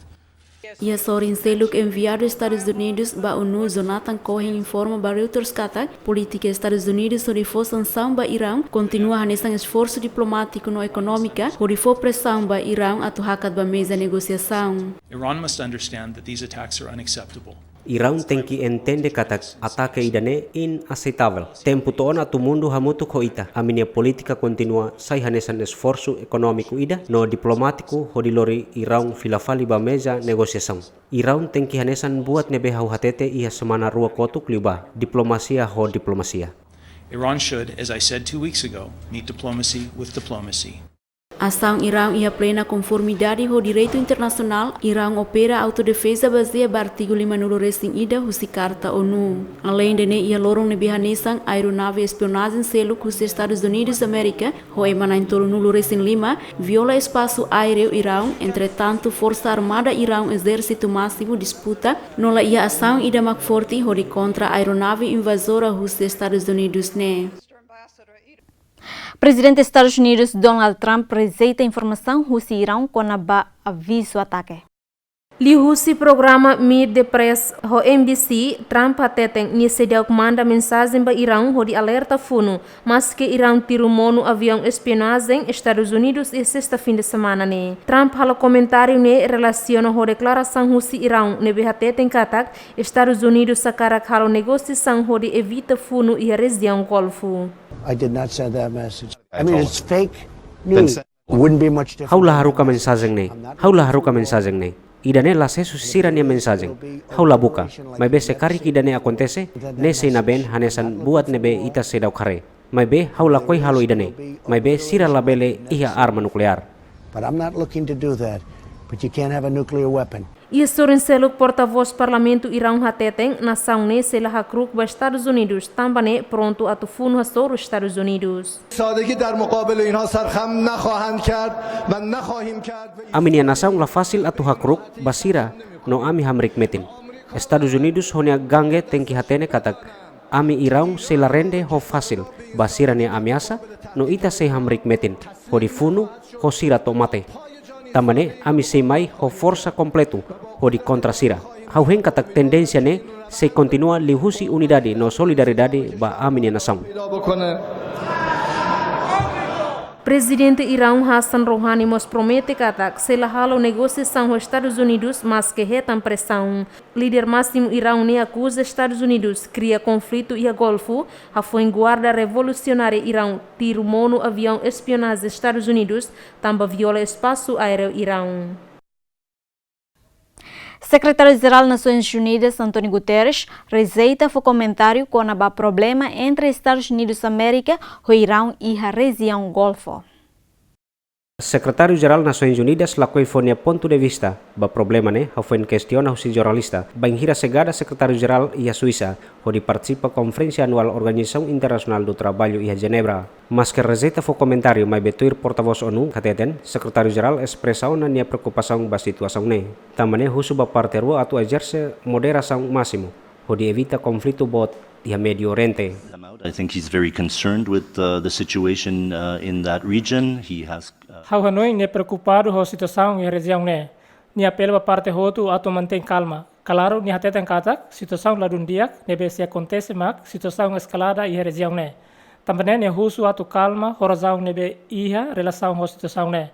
Iha sorin seluk, enviadu Estadus Unidus ba ONU, Jonathan Cohen, informa ba Reuters katak, polítika Estadus Unidus hodi fó sansaun ba Iraun kontinua hanesan esforsu diplomátiku no ekonómika hodi fó presaun ba Iraun atu hakat ba meza negosiasaun. Iran must understand that these attacks are unacceptable. Iraun tenke entende katak atake ida-ne'e inaseitavel. Tempu to'o ona atu mundu hamutuk ho ita. Ami-nia polítika kontinua sai hanesan esforsu ekonómiku ida no diplomátiku hodi lori Iraun fila fali ba meza negosiasaun. Iraun tenke hanesan buat ne'ebé ha'u hatete iha semana rua kotuk liubá, diplomasia ho diplomasia. Iran should, as I said two weeks ago, meet diplomacy with diplomacy. Asaun Iraun iha plena konformidade ho direitu internasionál. Iraun opera autodefeza bazeia ba artigu limanulu-resin-ida husi Karta ONU. Aleinde ne'e, iha loron ne'ebé hanesan, aeronave espionajen seluk husi Estadus Unidus Amérika ho ema na'in-tolunulu-resin-lima viola espasu aéreu Iraun. Entretantu, Forsa Armada Iraun Ezérsitu Másimu disputa no la iha asaun ida mak forte hodi kontra aeronave invazora husi Estadus Unidus ne'e. Prezidente Estadus Unidus Donald Trump rejeita informasaun husi Iraun kona-ba avizu atake. Liuhusi programa Meet the Press ho M B C, Trump hateten nia seidauk manda mensajen ba Iraun hodi alerta funu, maske Iraun tiru monu aviaun espionajen Estadus Unidus iha sesta fin de semana ne'e. Trump halo komentáriu ne'e relasiona ho deklarasaun husi Iraun ne'ebé hateten katak Estadus Unidus hakarak halo negosiasaun hodi evita funu iha rejiaun Golfu. I did not send that message. I mean, it's fake news. Wouldn't be much different. Ha'u la haruka mensajen ne'e. Ha'u la haruka mensajen ne'e. Ida-ne'e la ses husi sira-nia mensajen. Ha'u la buka. Maibé se karik ida-ne'e akontese, ne'e sei nabeen hanesan buat ne'ebé ita seidauk haree. Maibé ha'u lakohi halo ida-ne'e. Maibé sira labele iha arma nukleár. But I'm not looking to do that. But you can't have a nuclear weapon. Iha sorin seluk, portavós Parlamentu Iraun hateten nasaun ne'e sei la hakru'uk ba Estadus Unidus, tanba ne'e prontu atu funu hasoru Estadus Unidus. سادگی در مقابل اینها سرخم نخواهند کرد و نخواهیم کرد و Ami-nia nasaun la fasil atu hakru'uk ba sira no ami hamriik metin. Estadus Unidus ho nia gangge tenke hatene katak ami Iraun sei la rende ho fasil ba sira-nia ameasa, no ita sei hamriik metin hodi funu ho sira to'o mate. Tanba ne'e ami sei mai ho forsa kompletu hodi kontra sira. Ha'u hein katak tendénsia ne'e sei kontinua liuhusi unidade no solidariedade ba ami-nia nasaun. Prezidente Iraun Hassan Rouhani mós promete katak sei la halo negosiasaun ho Estadus Unidus maske hetan presaun. Líder másimu Iraun ne'e akuza Estadus Unidus kria konflitu iha Golfu, hafoin guarda revolusionária Iraun tiru monu aviaun espionajen Estadus Unidus, tanba viola espasu aéreu Iraun. Sekretáriu-Jerál Nasoins Unidas, António Guterres, rejeita fó komentáriu kona-ba problema entre Estadus Unidus Amérika ho Iraun iha rejiaun Golfu. Sekretáriu-Jerál Nasoins Unidas lakohi fó nia pontu de vista ba problema ne'e, hafoin kestiona husi jornalista, bainhira segada Sekretáriu-Jerál iha Suisa, hodi partisipa Konferénsia Anuál Organizasaun Internasionál do Traballu iha Jenebra. Maske rejeita fó komentáriu, maibé tuir portavós ONU hateten, Sekretáriu-Jerál espresa ona nia preokupasaun ba situasaun ne'e. Tanba ne'e husu ba parte rua atu ezerse moderasaun másimu, hodi evita konflitu boot iha Médiu Oriente. I think he's very concerned with uh, the situation uh, in that region. He has uh, Ha'u hanoin nia preokupadu ho situasaun iha rejiaun ne'e. Nia apela ba parte hotu atu mantein kalma. Klaru, nia hateten katak situasaun ladún di'ak ne'ebé sei akontese mak situasaun eskalada iha rejiaun ne'e. Tanba ne'e nia husu atu kalma ho razaun ne'ebé iha relasaun ho situasaun ne'e.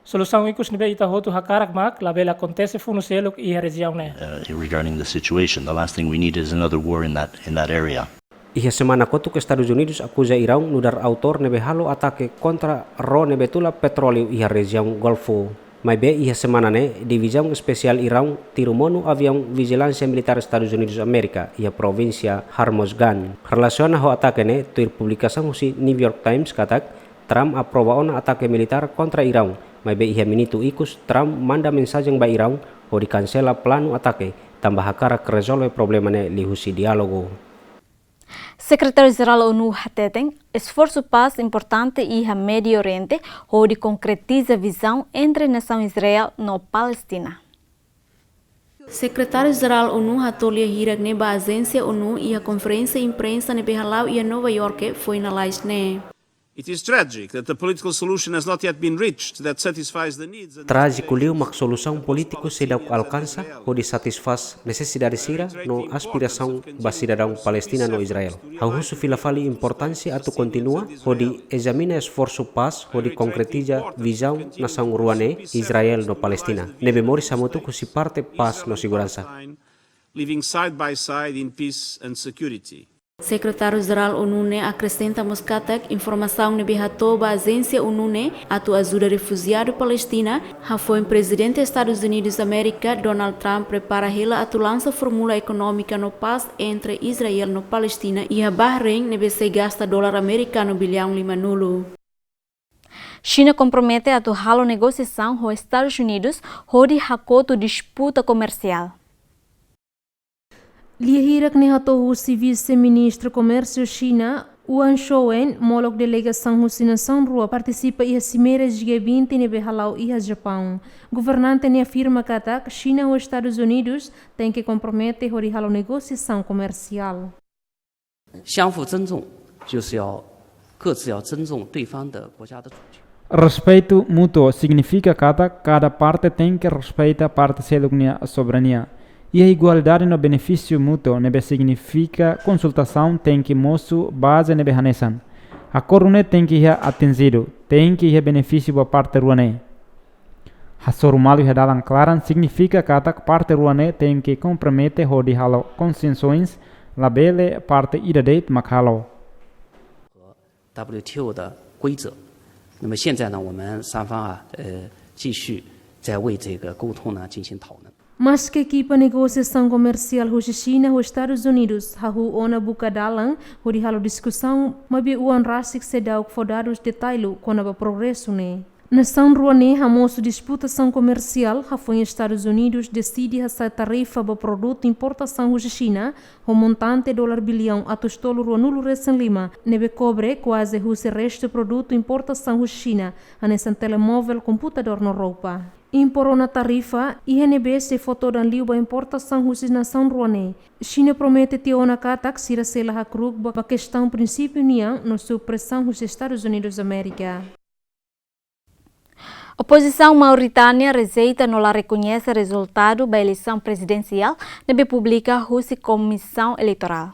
Solusaun ikus ne'ebé ita hotu hakarak mak labele akontese funu seluk iha rejiaun ne'e. Uh, regarding the situation, the last thing we need is another war in that, in that area. Iha semana kotuk Estadus Unidus akuza Iraun nu'udar autór ne'ebé halo atake kontra ró ne'ebé tula petróleu iha rejiaun Golfu. Maibé iha semana ne'e, Divizaun Espesiál Iraun tiru monu aviaun vijilánsia militár Estadus Unidus Amérika iha provínsia Hormozgan. Relasiona ho atake ne'e, tuir publikasaun husi New York Times katak, Trump aprova ona atake militár kontra Iraun, maibé iha minutu ikus Trump manda mensajen ba Iraun hodi kansela planu atake, tanba hakarak rezolve problema ne'e liuhusi diálogu. Sekretáriu-Jerál ONU hateten, esforsu pás importante iha Médiu Oriente hodi konkretiza vizaun entre nasaun Israel no Palestina. Sekretáriu-Jerál ONU hato'o lia hirak ne'e ba ajénsia ONU iha konferénsia imprensa ne'ebé hala'o iha Nova York, foin lalais ne'e. It is tragic that the political solution has not yet been reached that satisfies the needs and Trájiku liu mak solusaun polítiku seidauk alkansa hodi satisfás nesesidade sira no aspirasaun ba sidadaun Palestina no Israel. Ha'u husu fila fali importánsia atu kontinua hodi ezamina esforsu pás hodi konkretiza vizaun nasaun rua ne'e, Israel no Palestina, ne'ebé moris hamutuk husi parte pás no seguransa. Living side by side in peace and security. Sekretáriu-Jerál ONU ne'e akresenta mós katak informasaun ne'ebé hato'o ba ajénsia ONU ne'e atu ajuda refujiadu Palestina, hafoin Prezidente Estadus Unidus Amérika, Donald Trump, prepara hela atu lansa fórmula ekonómika no pás entre Israel no Palestina iha Bahrein ne'ebé sei gasta dolar amerikanu biliaun limanulu. Xina kompromete atu halo negosiasaun ho Estadus Unidus hodi hakotu disputa komersiál. Lia hirak ne'e hato'o husi Vise-Ministru Komérsiu Xina, Wang Shouwen, molok delegasaun husi nasaun rua partisipa iha simeira G vinte ne'ebé hala'o iha Japaun. Governante ne'e afirma katak Xina ho Estadus Unidus tenke kompromete hodi halo negosiasaun komersiál. 相互尊重，就是要各自要尊重对方的国家的主权。Respeitu mútuo signifika katak kada parte tenke respeita parte seluk nia soberania. Iha igualdade no benefísiu mútuo ne'ebé signifika konsultasaun tenke mosu baze ne'ebé hanesan. Akordu ne'e tenke iha atinjidu, tenke iha benefísiu ba parte rua ne'e. Hasoru malu iha dalan klaran signifika katak parte rua ne'e tenke kompromete hodi halo konsesoins, labele parte ida de'it mak halo. W T O 的规则。那么现在呢，我们三方啊，呃，继续在为这个沟通呢进行讨论。 Maske ekipa negosiasaun komersiál husi Xina ho Estadus Unidus hahú ona buka dalan hodi halo diskusaun, maibé oan rasik seidauk fó dadus detalle kona-ba progresu ne'e. Nasaun rua ne'e hamosu disputasaun komersiál hafoin Estadus Unidus deside hasa'e tarifa ba produtu importasaun husi Xina ho montante dolar biliaun atus tolu ruanulu resin lima, ne'ebé kobre kuaze husi restu produtu importasaun husi Xina, hanesan telemovel, komputadór no roupa. Impor ona tarifa iha ne'ebé sei fó todan liu ba importasaun husi nasaun rua ne'e. Xina promete tiha ona katak sira sei la hakru'uk ba, ba kestaun prinsípiu nian no sob presaun husi Estadus Unidus Amérika. Opozisaun Mauritánia rejeita no la rekoñese rezultadu ba eleisaun prezidensiál ne'ebé publika husi Komisaun Eleitorál.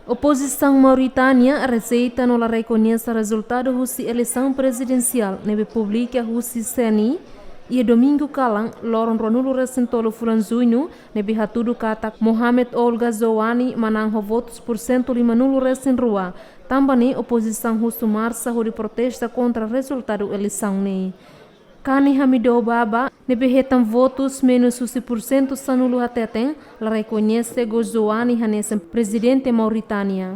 Opozisaun Mauritánia rejeita no la rekoñese rezultadu husi eleisaun prezidensiál ne'ebé publika husi C N I iha domingu kalan, loron ruanulu resin tolu fulan Juñu, ne'ebé hatudu katak Mohamed Ould Ghazouani manán ho votus pursentu limanulu resin rua. Tanba ne'e opozisaun husu marsa hodi protesta kontra rezultadu eleisaun ne'e. Kane Hamidou Baba, ne'ebé hetan votus menus husi pursentu sanulu, hateten la rekoñese Ghazouani hanesan prezidente Mauritánia.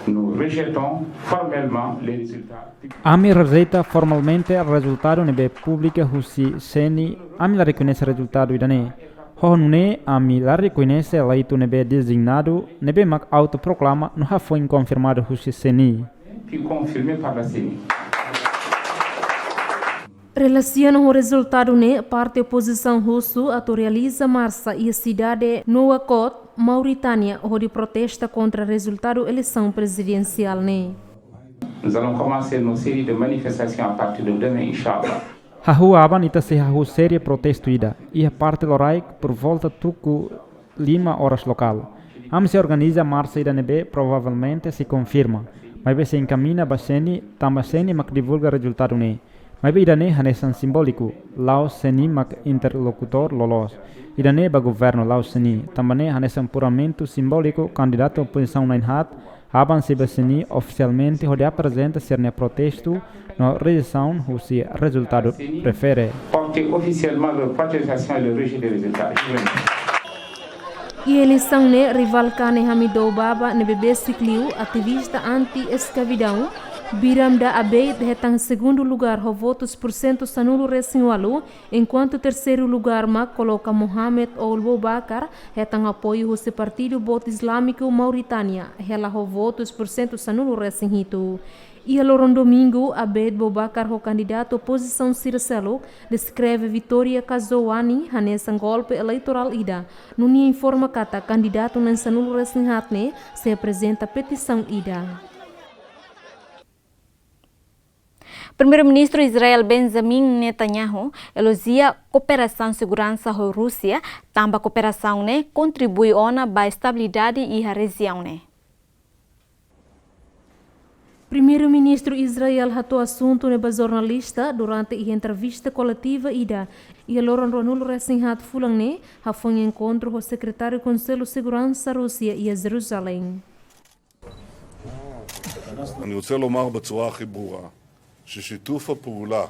Nous rejetons formellement les résultats. Ami rejeita formalmente rezultadu ne'ebé publika husi C N I. Ami la rekoñese rezultadu ida-ne'e. Ho nune'e ami la rekoñese eleitu ne'ebé dezignadu, ne'ebé mak autoproklama no hafoin konfirmadu husi C N I. Puis confirmé par la C N I. Relasiona ho rezultadu ne'e, parte opozisaun husu atu realiza marsa iha sidade Nouakchott, Mauritánia, hodi protesta kontra rezultadu eleisaun prezidensiál ne'e. Nous allons commencer nos séries de manifestations à partir de demain, Inch'Allah. Hahú aban ita sei hahú série protestu ida iha parte Loraik por volta tuku lima oras lokál. Ami sei organiza marsa ida ne'ebé provavelmente sei konfirma, maibé sei enkamiña ba C N I, tanba C N I mak divulga rezultadu ne'e. Maibé ida-ne'e hanesan simbóliku, la'ós C N I mak interlokutór loloos. Ida-ne'e ba governu, la'ós C N I, tanba ne'e hanesan puramente simbóliku, kandidatu opozisaun na'in-haat aban sei ba C N I ofisialmente hodi aprezenta sira-nia protestu no rejeisaun husi rezultadu refere. Porter officiellement leur protestation et leur rejet des résultats. Je vous remercie. Iha eleisaun ne'e, rivál Kane Hamidou Baba ne'ebé besik liu, ativista anti-eskavidaun, Biram da Abeid, hetan segundu lugár ho votus pursentu sanulu resin ualu, enkuantu terseiru lugár mak koloka Mohamed Ould Boubacar, hetan apoiu husi Partidu Boot Islámiku Mauritánia, hela ho votus pursentu sanulu resin hitu. Iha loron domingu, Abeid Boubacar ho kandidatu opozisaun sira seluk deskreve vitória Ghazouani hanesan golpe eleitorál ida, no nia informa katak kandidatu na'in sanulu resin haat ne'e sei aprezenta petisaun ida. Primeiru-Ministru Israel Benjamin Netanyahu elojia kooperasaun seguransa ho Rúsia, tanba kooperasaun ne'e kontribui ona ba estabilidade iha rejiaun ne'e. Primeiru-Ministru Israel hato'o asuntu ne'e ba jornalista durante iha entrevista koletiva ida iha loron ruanulu resin haat fulan ne'e, hafoin enkontru ho Sekretáriu Konsellu Seguransa Rúsia iha Jerusalém. אני רוצה לומר בצורה הכי ברורה ששיתוף הפעולה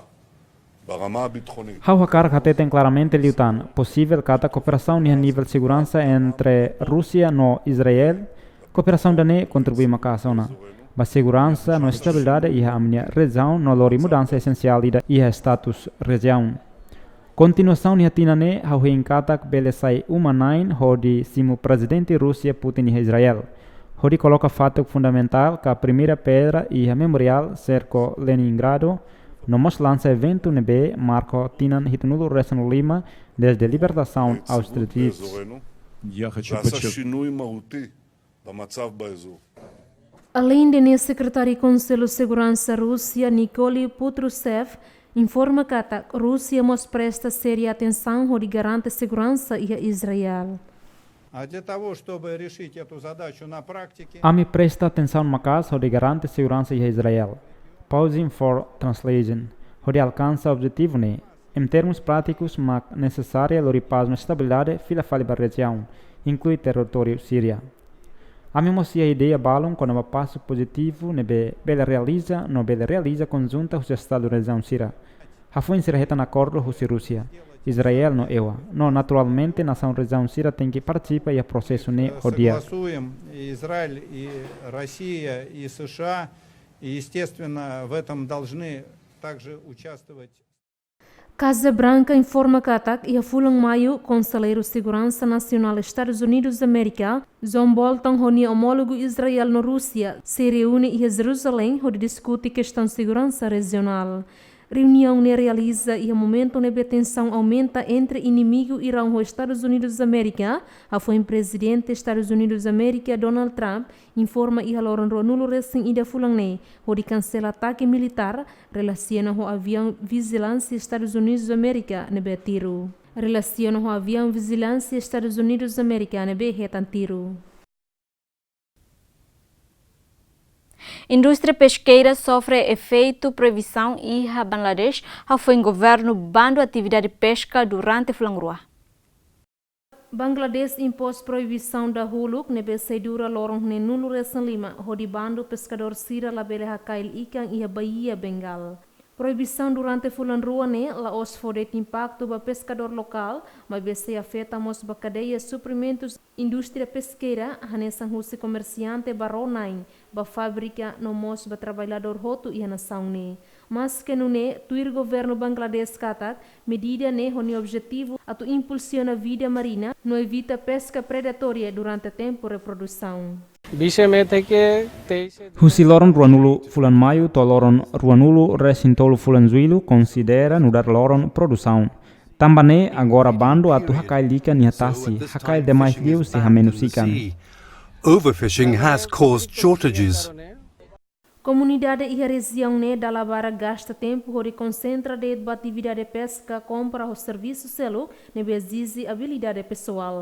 ברמה הביטחונית Ha'u hakarak hateten klaramente liután, posivel katak kooperasaun iha nivel seguransa entre Rúsia no Israel, kooperasaun ida-ne'e kontribui maka'as ona ba seguransa no estabilidade iha ami-nia rejiaun no lori mudansa esensiál ida iha status rejiaun. Kontinuasaun iha tinan ne'e, ha'u hein katak bele sai uma-na'in hodi simu Prezidente Rúsia Putin iha Israel, hodi koloka fatuk fundamentál ka primeira pedra iha Memoriál Serko Leningrado, no mós lansa eventu ne'ebé marka tinan hitunulu resin lima desde libertasaun Auschwitz. ועשה שינוי מהותי במצב באזור. Aleinde ne'e, Sekretáriu Konsellu Seguransa Rúsia, Nikolai Patrushev, informa katak Rúsia mós presta séria atensaun hodi garante seguransa iha Israel. А для того, чтобы решить эту задачу на практике, Ami presta atensaun maka'as hodi garante seguransa iha Israel. Pausing for translation. Hodi alkansa objetivu ne'e, em termus prátikus, mak nesesária lori pás no estabilidade fila fali ba rejiaun, inklui territóriu Síria. Ami mós iha ideia balun kona-ba pasu pozitivu ne'ebé bele realiza no bele realiza konjunta husi Estadu rejiaun sira. Hafoin sira hetan akordu husi Rúsia, Israel no EUA. No naturalmente nasaun rejiaun sira tenke partisipa iha prosesu ne'e ho di'ak. Согласуем и Израиль, и Россия, и США, и, естественно, в этом должны также участвовать. Kaza Branka informa katak iha fulan Maiu, Konselleiru Seguransa Nasionál Estadus Unidus Amérika, John Bolton, ho nia omólogu Israel no Rúsia sei reúne iha Jerusalém hodi diskute kestaun seguransa rejionál. Reuniaun ne'e realiza iha momentu ne'ebé tensaun aumenta entre inimigu Iraun ho Estadus Unidus Amérika, hafoin Prezidente Estadus Unidus Amérika, Donald Trump, informa iha loron ruanulu-resin-ida fulan ne'e hodi kansela atake militár relasiona ho aviaun vijilánsia Estadus Unidus Amérika ne'ebé tiru. Relasiona ho aviaun vijilánsia Estadus Unidus Amérika ne'ebé hetan tiru. Indústria peskeira sofre efeitu proibisaun iha Bangladesh, hafoin governu bandu atividade peska durante fulan rua. Bangladesh impós proibisaun dahuluk ne'ebé sei dura loron neenulu-resin-lima, hodi bandu peskadór sira labele hakail ikan iha Baía Bengal. Proibisaun durante fulan rua ne'e la'ós fó de'it impaktu ba peskadór lokál, maibé sei afeta mós ba kadeia suprimentus indústria peskeira, hanesan husi komersiante ba ró-na'in, ba fábrika no mós ba traballadór hotu iha nasaun ne'e. Maske nune'e, tuir governu Bangladesh katak medida ne'e ho nia objetivu atu impulsiona vida marina no evita peska predatória durante tempu reprodusaun. বিশে মে থেকে তেইশে June Husi loron ruanulu fulan Maiu to'o loron ruanulu-resin-tolu fulan Juillu konsidera nu'udar loron produsaun. Tanba ne'e agora bandu atu hakail ikan iha tasi, hakail demais liu sei hamenus ikan. Overfishing has caused shortages. Komunidade iha rejiaun ne'e dala barak gasta tempu hodi konsentra de'it ba atividade peska, kompra ho servisu seluk ne'ebé ezije abilidade pesoál.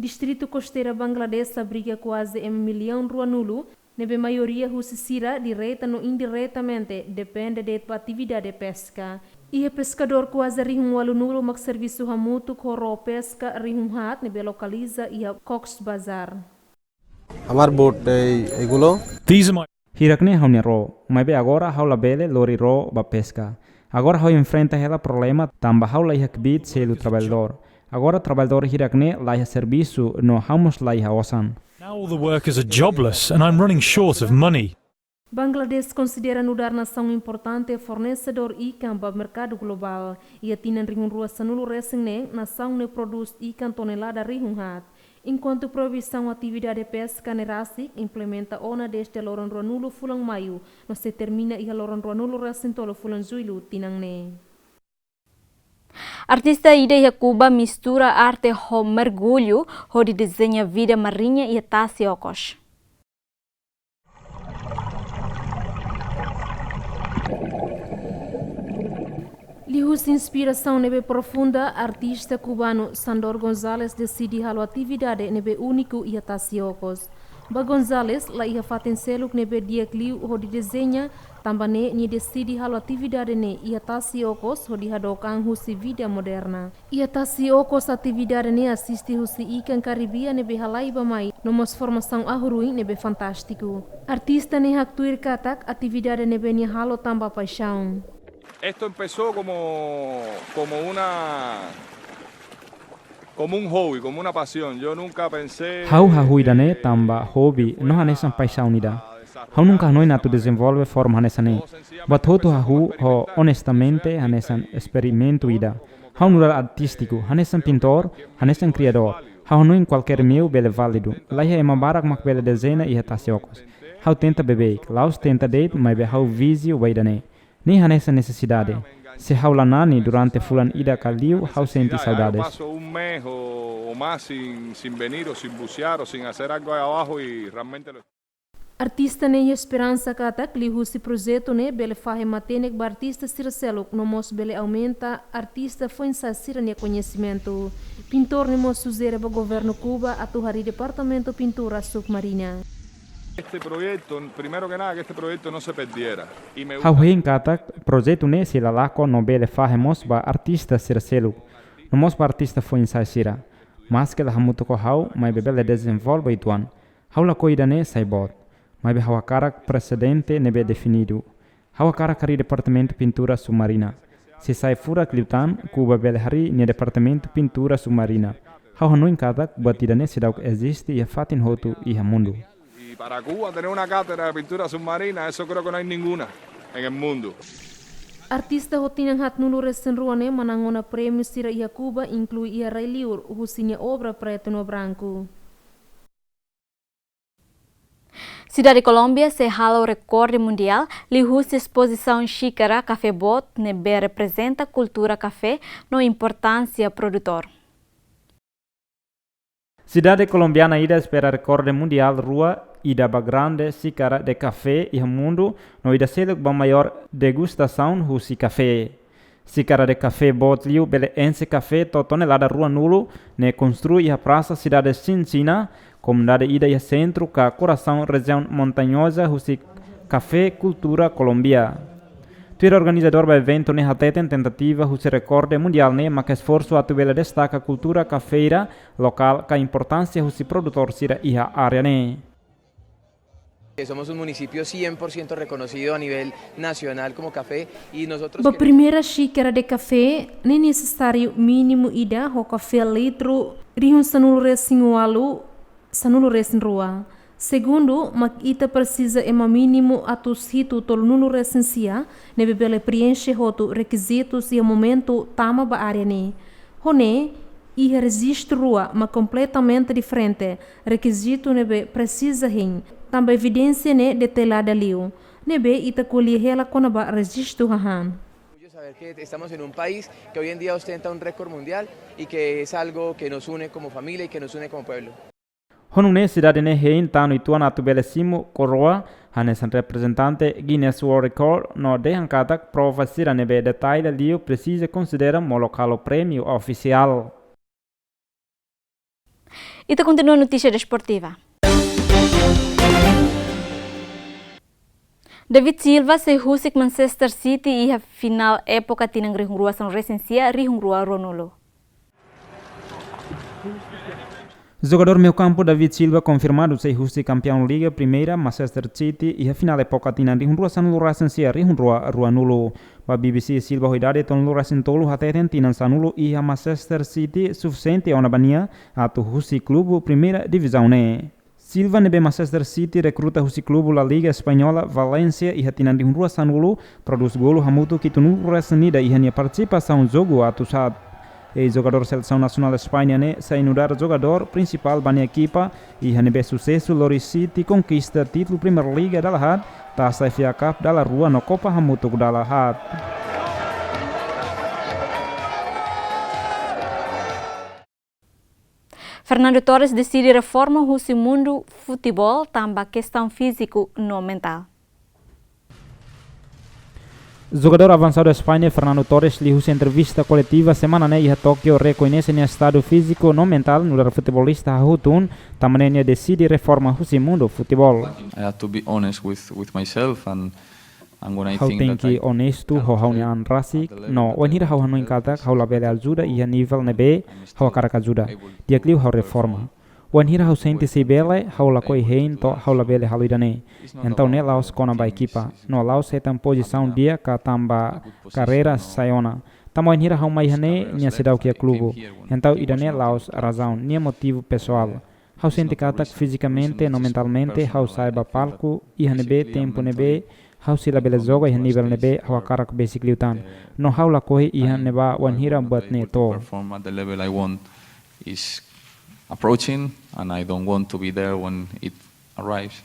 Distritu kosteira Bangladesh abriga kuaze ema millaun ruanulu, ne'ebé maioria husi sira direta no indiretamente depende de'it ba atividade peska. Iha peskadór kuaze rihun ualunulu mak servisu hamutuk ho ró peska rihun haat ne'ebé lokaliza iha Cox's Bazar. আমার বোট এই এগুলো These are my Hirak ne'e ha'u-nia ró, maibé agora ha'u labele lori ró ba peska. Agora ha'u enfrenta hela problema tanba ha'u la iha kbiit selu traballadór. Agora traballadór hirak ne'e la iha servisu no ha'u mós la iha osan. Now all the workers are jobless and I'm running short of money. Bangladesh konsidera nu'udar nasaun importante fornesedór ikan ba merkadu globál. Iha tinan rihun rua sanulu-resin ne'e, nasaun ne'e prodús ikan tonelada rihun haat. Enkuantu proibisaun atividade peska ne'e rasik implementa ona dezde loron ruanulu fulan Maiu, no sei termina iha loron ruanulu-resin-tolu fulan Juillu tinan ne'e. Artista ida iha Kuba mistura arte ho mergullu hodi dezeña vida mariña iha tasi okos. Liuhusi inspirasaun ne'ebé profunda, artista kubanu Sandor González deside halo atividade ne'ebé úniku iha tasi okos. Ba González, la iha fatin seluk ne'ebé di'ak liu hodi dezeña, tanba ne'e nia deside halo atividade ne'e iha tasi okos hodi hadook an husi vida moderna. Iha tasi okos atividade ne'e asiste husi ikan Karibia ne'ebé halai bá-mai, no mós formasaun ahu-ruin ne'ebé fantástiku. Artista ne'e haktuir katak atividade ne'ebé nia halo tanba paixaun. Esto empezó como, como una, como un hobby, como una pasión. Yo nunca pensé Ha'u hahú ida-ne'e tanba hobi no hanesan paixaun ida. Ha'u nunka hanoin atu dezenvolve forma hanesan ne'e. Buat hotu hahú ho onestamente hanesan esperimentu ida. Ha'u nu'udar artístiku, hanesan pintór, hanesan kriadór. Ha'u hanoin kualkér meiu bele válidu. La iha ema barak mak bele dezeña iha tasi okos. Ha'u tenta beibeik, la'ós tenta de'it, maibé ha'u víziu ba ida-ne'e. Ne'e hanesan nesesidade. Se ha'u la nani durante fulan ida ka liu, ha'u sente saudades. Paso un mes o, o más sin, sin venir o sin bucear o sin hacer algo ahí abajo y realmente lo Artista ne'e iha esperansa katak liuhusi projetu ne'e bele fahe matenek ba artista sira seluk, no mós bele aumenta artista foin-sa'e sira-nia koñesimentu. Pintór ne'e mós sujere ba governu Kuba atu harii departamentu pintura submarina. Este proyecto, primero que nada, que este proyecto no se perdiera. Y me Ha'u gusta hein katak projetu ne'e sei la lakon no bele fahe mós ba artista sira seluk, no mós ba artista foin-sa'e sira. Maske la hamutuk ho ha'u, maibé bele dezenvolve uitoan. Ha'u lakohi ida-ne'e sai boot. Maibé ha'u hakarak presedente ne'ebé definidu. Ha'u hakarak harii departamentu pintura submarina. Se sai furak liután, Kuba bele harii nia departamentu pintura submarina. Ha'u hanoin katak buat ida-ne'e seidauk eziste iha fatin hotu iha mundu. Y para Cuba tener una cátedra de pintura submarina, eso creo que no hay ninguna en el mundo. Artista ho tinan haatnulu-resin-rua ne'e manán ona prémiu sira iha Kuba, inklui iha rai-liur, husi nia obra preto no branco. Sidade Kolómbia sei halo rekorde mundiál liuhusi espozisaun xíkara kafé boot ne'ebé reprezenta kultura kafé no importánsia produtór. Sidade kolombiana ida espera rekorde mundiál rua, ida ba grande xíkara de kafé iha mundu, no ida seluk ba maiór degustasaun husi kafé. Xíkara de kafé boot liu bele enxe kafé to'o tonelada ruanulu, ne'e konstrui iha prasa sidade Chinchina, komunidade ida iha sentru ka korasaun rejiaun montañoza husi kafé kultura Kolómbia. Tuir organizadór ba eventu ne'e hateten tentativa husi rekorde mundiál ne'e maka esforsu atu bele destaka kultura kafeira lokál ka importánsia husi produtór sira iha área ne'e. Que somos un municipio cien por ciento reconocido a nivel nacional como café y nosotros Ba queremos primeira xíkara de kafé, ne'e nesesáriu mínimu ida ho kafé litru rihun sanulu-resin-ualu, sanulu-resin-rua. Segundu, mak ita presiza ema mínimu atus hitu tolunulu-resin-sia, ne'ebé bele preenxe hotu rekizitus iha momentu tama ba área ne'e. Ho ne'e, iha rejistu rua mak kompletamente diferente, rekizitu ne'ebé presiza hein, tanba evidénsia ne'e detallada liu, ne'ebé ita ko'alia hela kona-ba rejistu hahán. Orgullo saber que estamos en un país que hoy en día ostenta un récord mundial y que es algo que nos une como familia y que nos une como pueblo. Ho nune'e sidade ne'e hein tan uitoan atu bele simu koroa, hanesan reprezentante Guinness World Record, no dehan katak prova sira ne'ebé detalla liu presiza konsidera molok halo prémiu ofisiál. Ita kontinua notísia desportiva. David Silva sei husik Manchester City iha finál époka tinan rihun rua sanulu-resin-sia, rihun rua ruanulu. Jogadór meiu-kampu David Silva konfirmadu sei husik kampeaun Liga Primeira Manchester City iha finál époka tinan rihun rua sanulu-resin-sia, rihun rua ruanulu. Ba B B C, Silva ho idade tolunulu-resin-tolu hateten tinan sanulu iha Manchester City sufisiente ona ba nia atu husik klubu Primeira Divizaun ne'e. Silva ne'ebé Manchester City rekruta husi klubu La Liga Española Valencia iha tinan rihun rua sanulu, prodús golu hamutuk hitunulu-resin-ida iha nia partisipasaun jogu atus haat. Eis-jogadór selesaun nasionál España ne'e sai nu'udar jogadór prinsipál ba nia ekipa, iha ne'ebé susesu lori City konkista títulu Premier League dala haat, Tasa F A Cup dala rua no Kopa hamutuk dala haat. Fernando Torres deside reforma husi mundu futeból tanba kestaun fíziku no mentál. Jogadór avansadu España, Fernando Torres, liuhusi entrevista koletiva semana ne'e iha Tókio, rekoñese nia estadu fíziku no mentál nu'udar futebolista hahú tun, tanba ne'e nia deside reforma husi mundu futeból. I have to be honest with, with myself and, and when I Ha'u think that tenke I onestu have ho ha'u-nia help an rasik, at the level no that I wainhira ha'u want hanoin help katak is ha'u labele ajuda iha nivel ne'ebé ha'u hakarak ajuda. Di'ak liu ha'u reforma. Wainhira ha'u sente sei bele, ha'u lakohi hein to'o ha'u labele halo ida-ne'e. Entaun ne'e la'ós kona-ba ekipa, no la'ós hetan pozisaun di'ak ka tanba karreira sai ona. Tanba wainhira ha'u mai iha ne'e, nia seidauk iha klubu. Entaun ida-ne'e la'ós razaun, nia motivu pesoál. Ha'u sente katak fizikamente no mentalmente ha'u sa'e ba palku iha ne'ebé tempu ne'ebé ha'u sei labele joga iha nivel ne'ebé ha'u hakarak besik liután. No ha'u lakohi iha ne'ebá wainhira buat ne'e to'o. Perform at the level I want is approaching, and I don't want to be there when it arrives.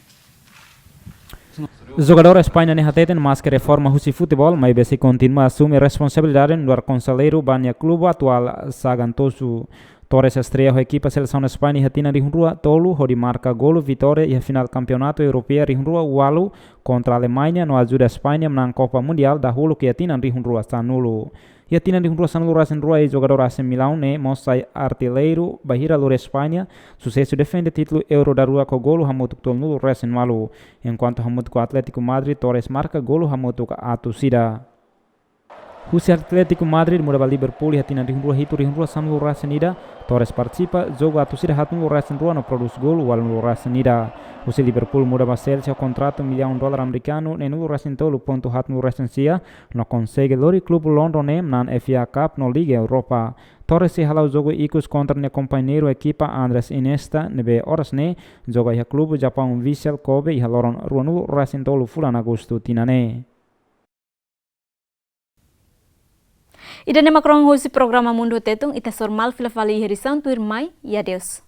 Jogadór España ne'e hateten maske reforma husi futeból, maibé sei kontinua asume responsabilidade nu'udar konselleiru ba nia klubu atuál Sagan Tosu. Torres estreia ho ekipa selesaun España iha tinan rihun rua tolu hodi marka golu vitória iha finál Kampeonatu Europeia rihun rua ualu kontra Alemaña no ajuda España manán Kopa Mundiál dahuluk iha tinan rihun rua sanulu. Iha tinan rihun rua sanulu resin rua jogadór A C Milan ne'e mós sai artilleiru bainhira lori España susesu defende títulu Euro daruak ho golu hamutuk tolunulu resin ualu. Enkuantu hamutuk ho Atlético Madrid, Torres marka golu hamutuk atus ida. Husi Atlético Madrid muda ba Liverpool iha tinan rihun rua hitu rihun rua sanulu resin ida, Torres partisipa jogu atus ida haatnulu resin rua no prodús golu ualunulu resin ida. Husi Liverpool muda ba Chelsea ho kontratu millaun dolar amerikanu neenulu resin tolu pontu haatnulu resin sia, no konsege lori klube London ne'e manán F A Cup no Liga Europa. Torres sei hala'o jogu ikus kontra nia kompañeiru ekipa Andres Iniesta ne'ebé oras ne'e joga iha klube Japaun Vissel Kobe iha loron ruanulu resin tolu fulan Agostu tinan ne'e. Ida-ne'e mak rohan husi programa Mundu Tetun, ita hasoru malu fila fali iha edisaun tuirmai, i adeus.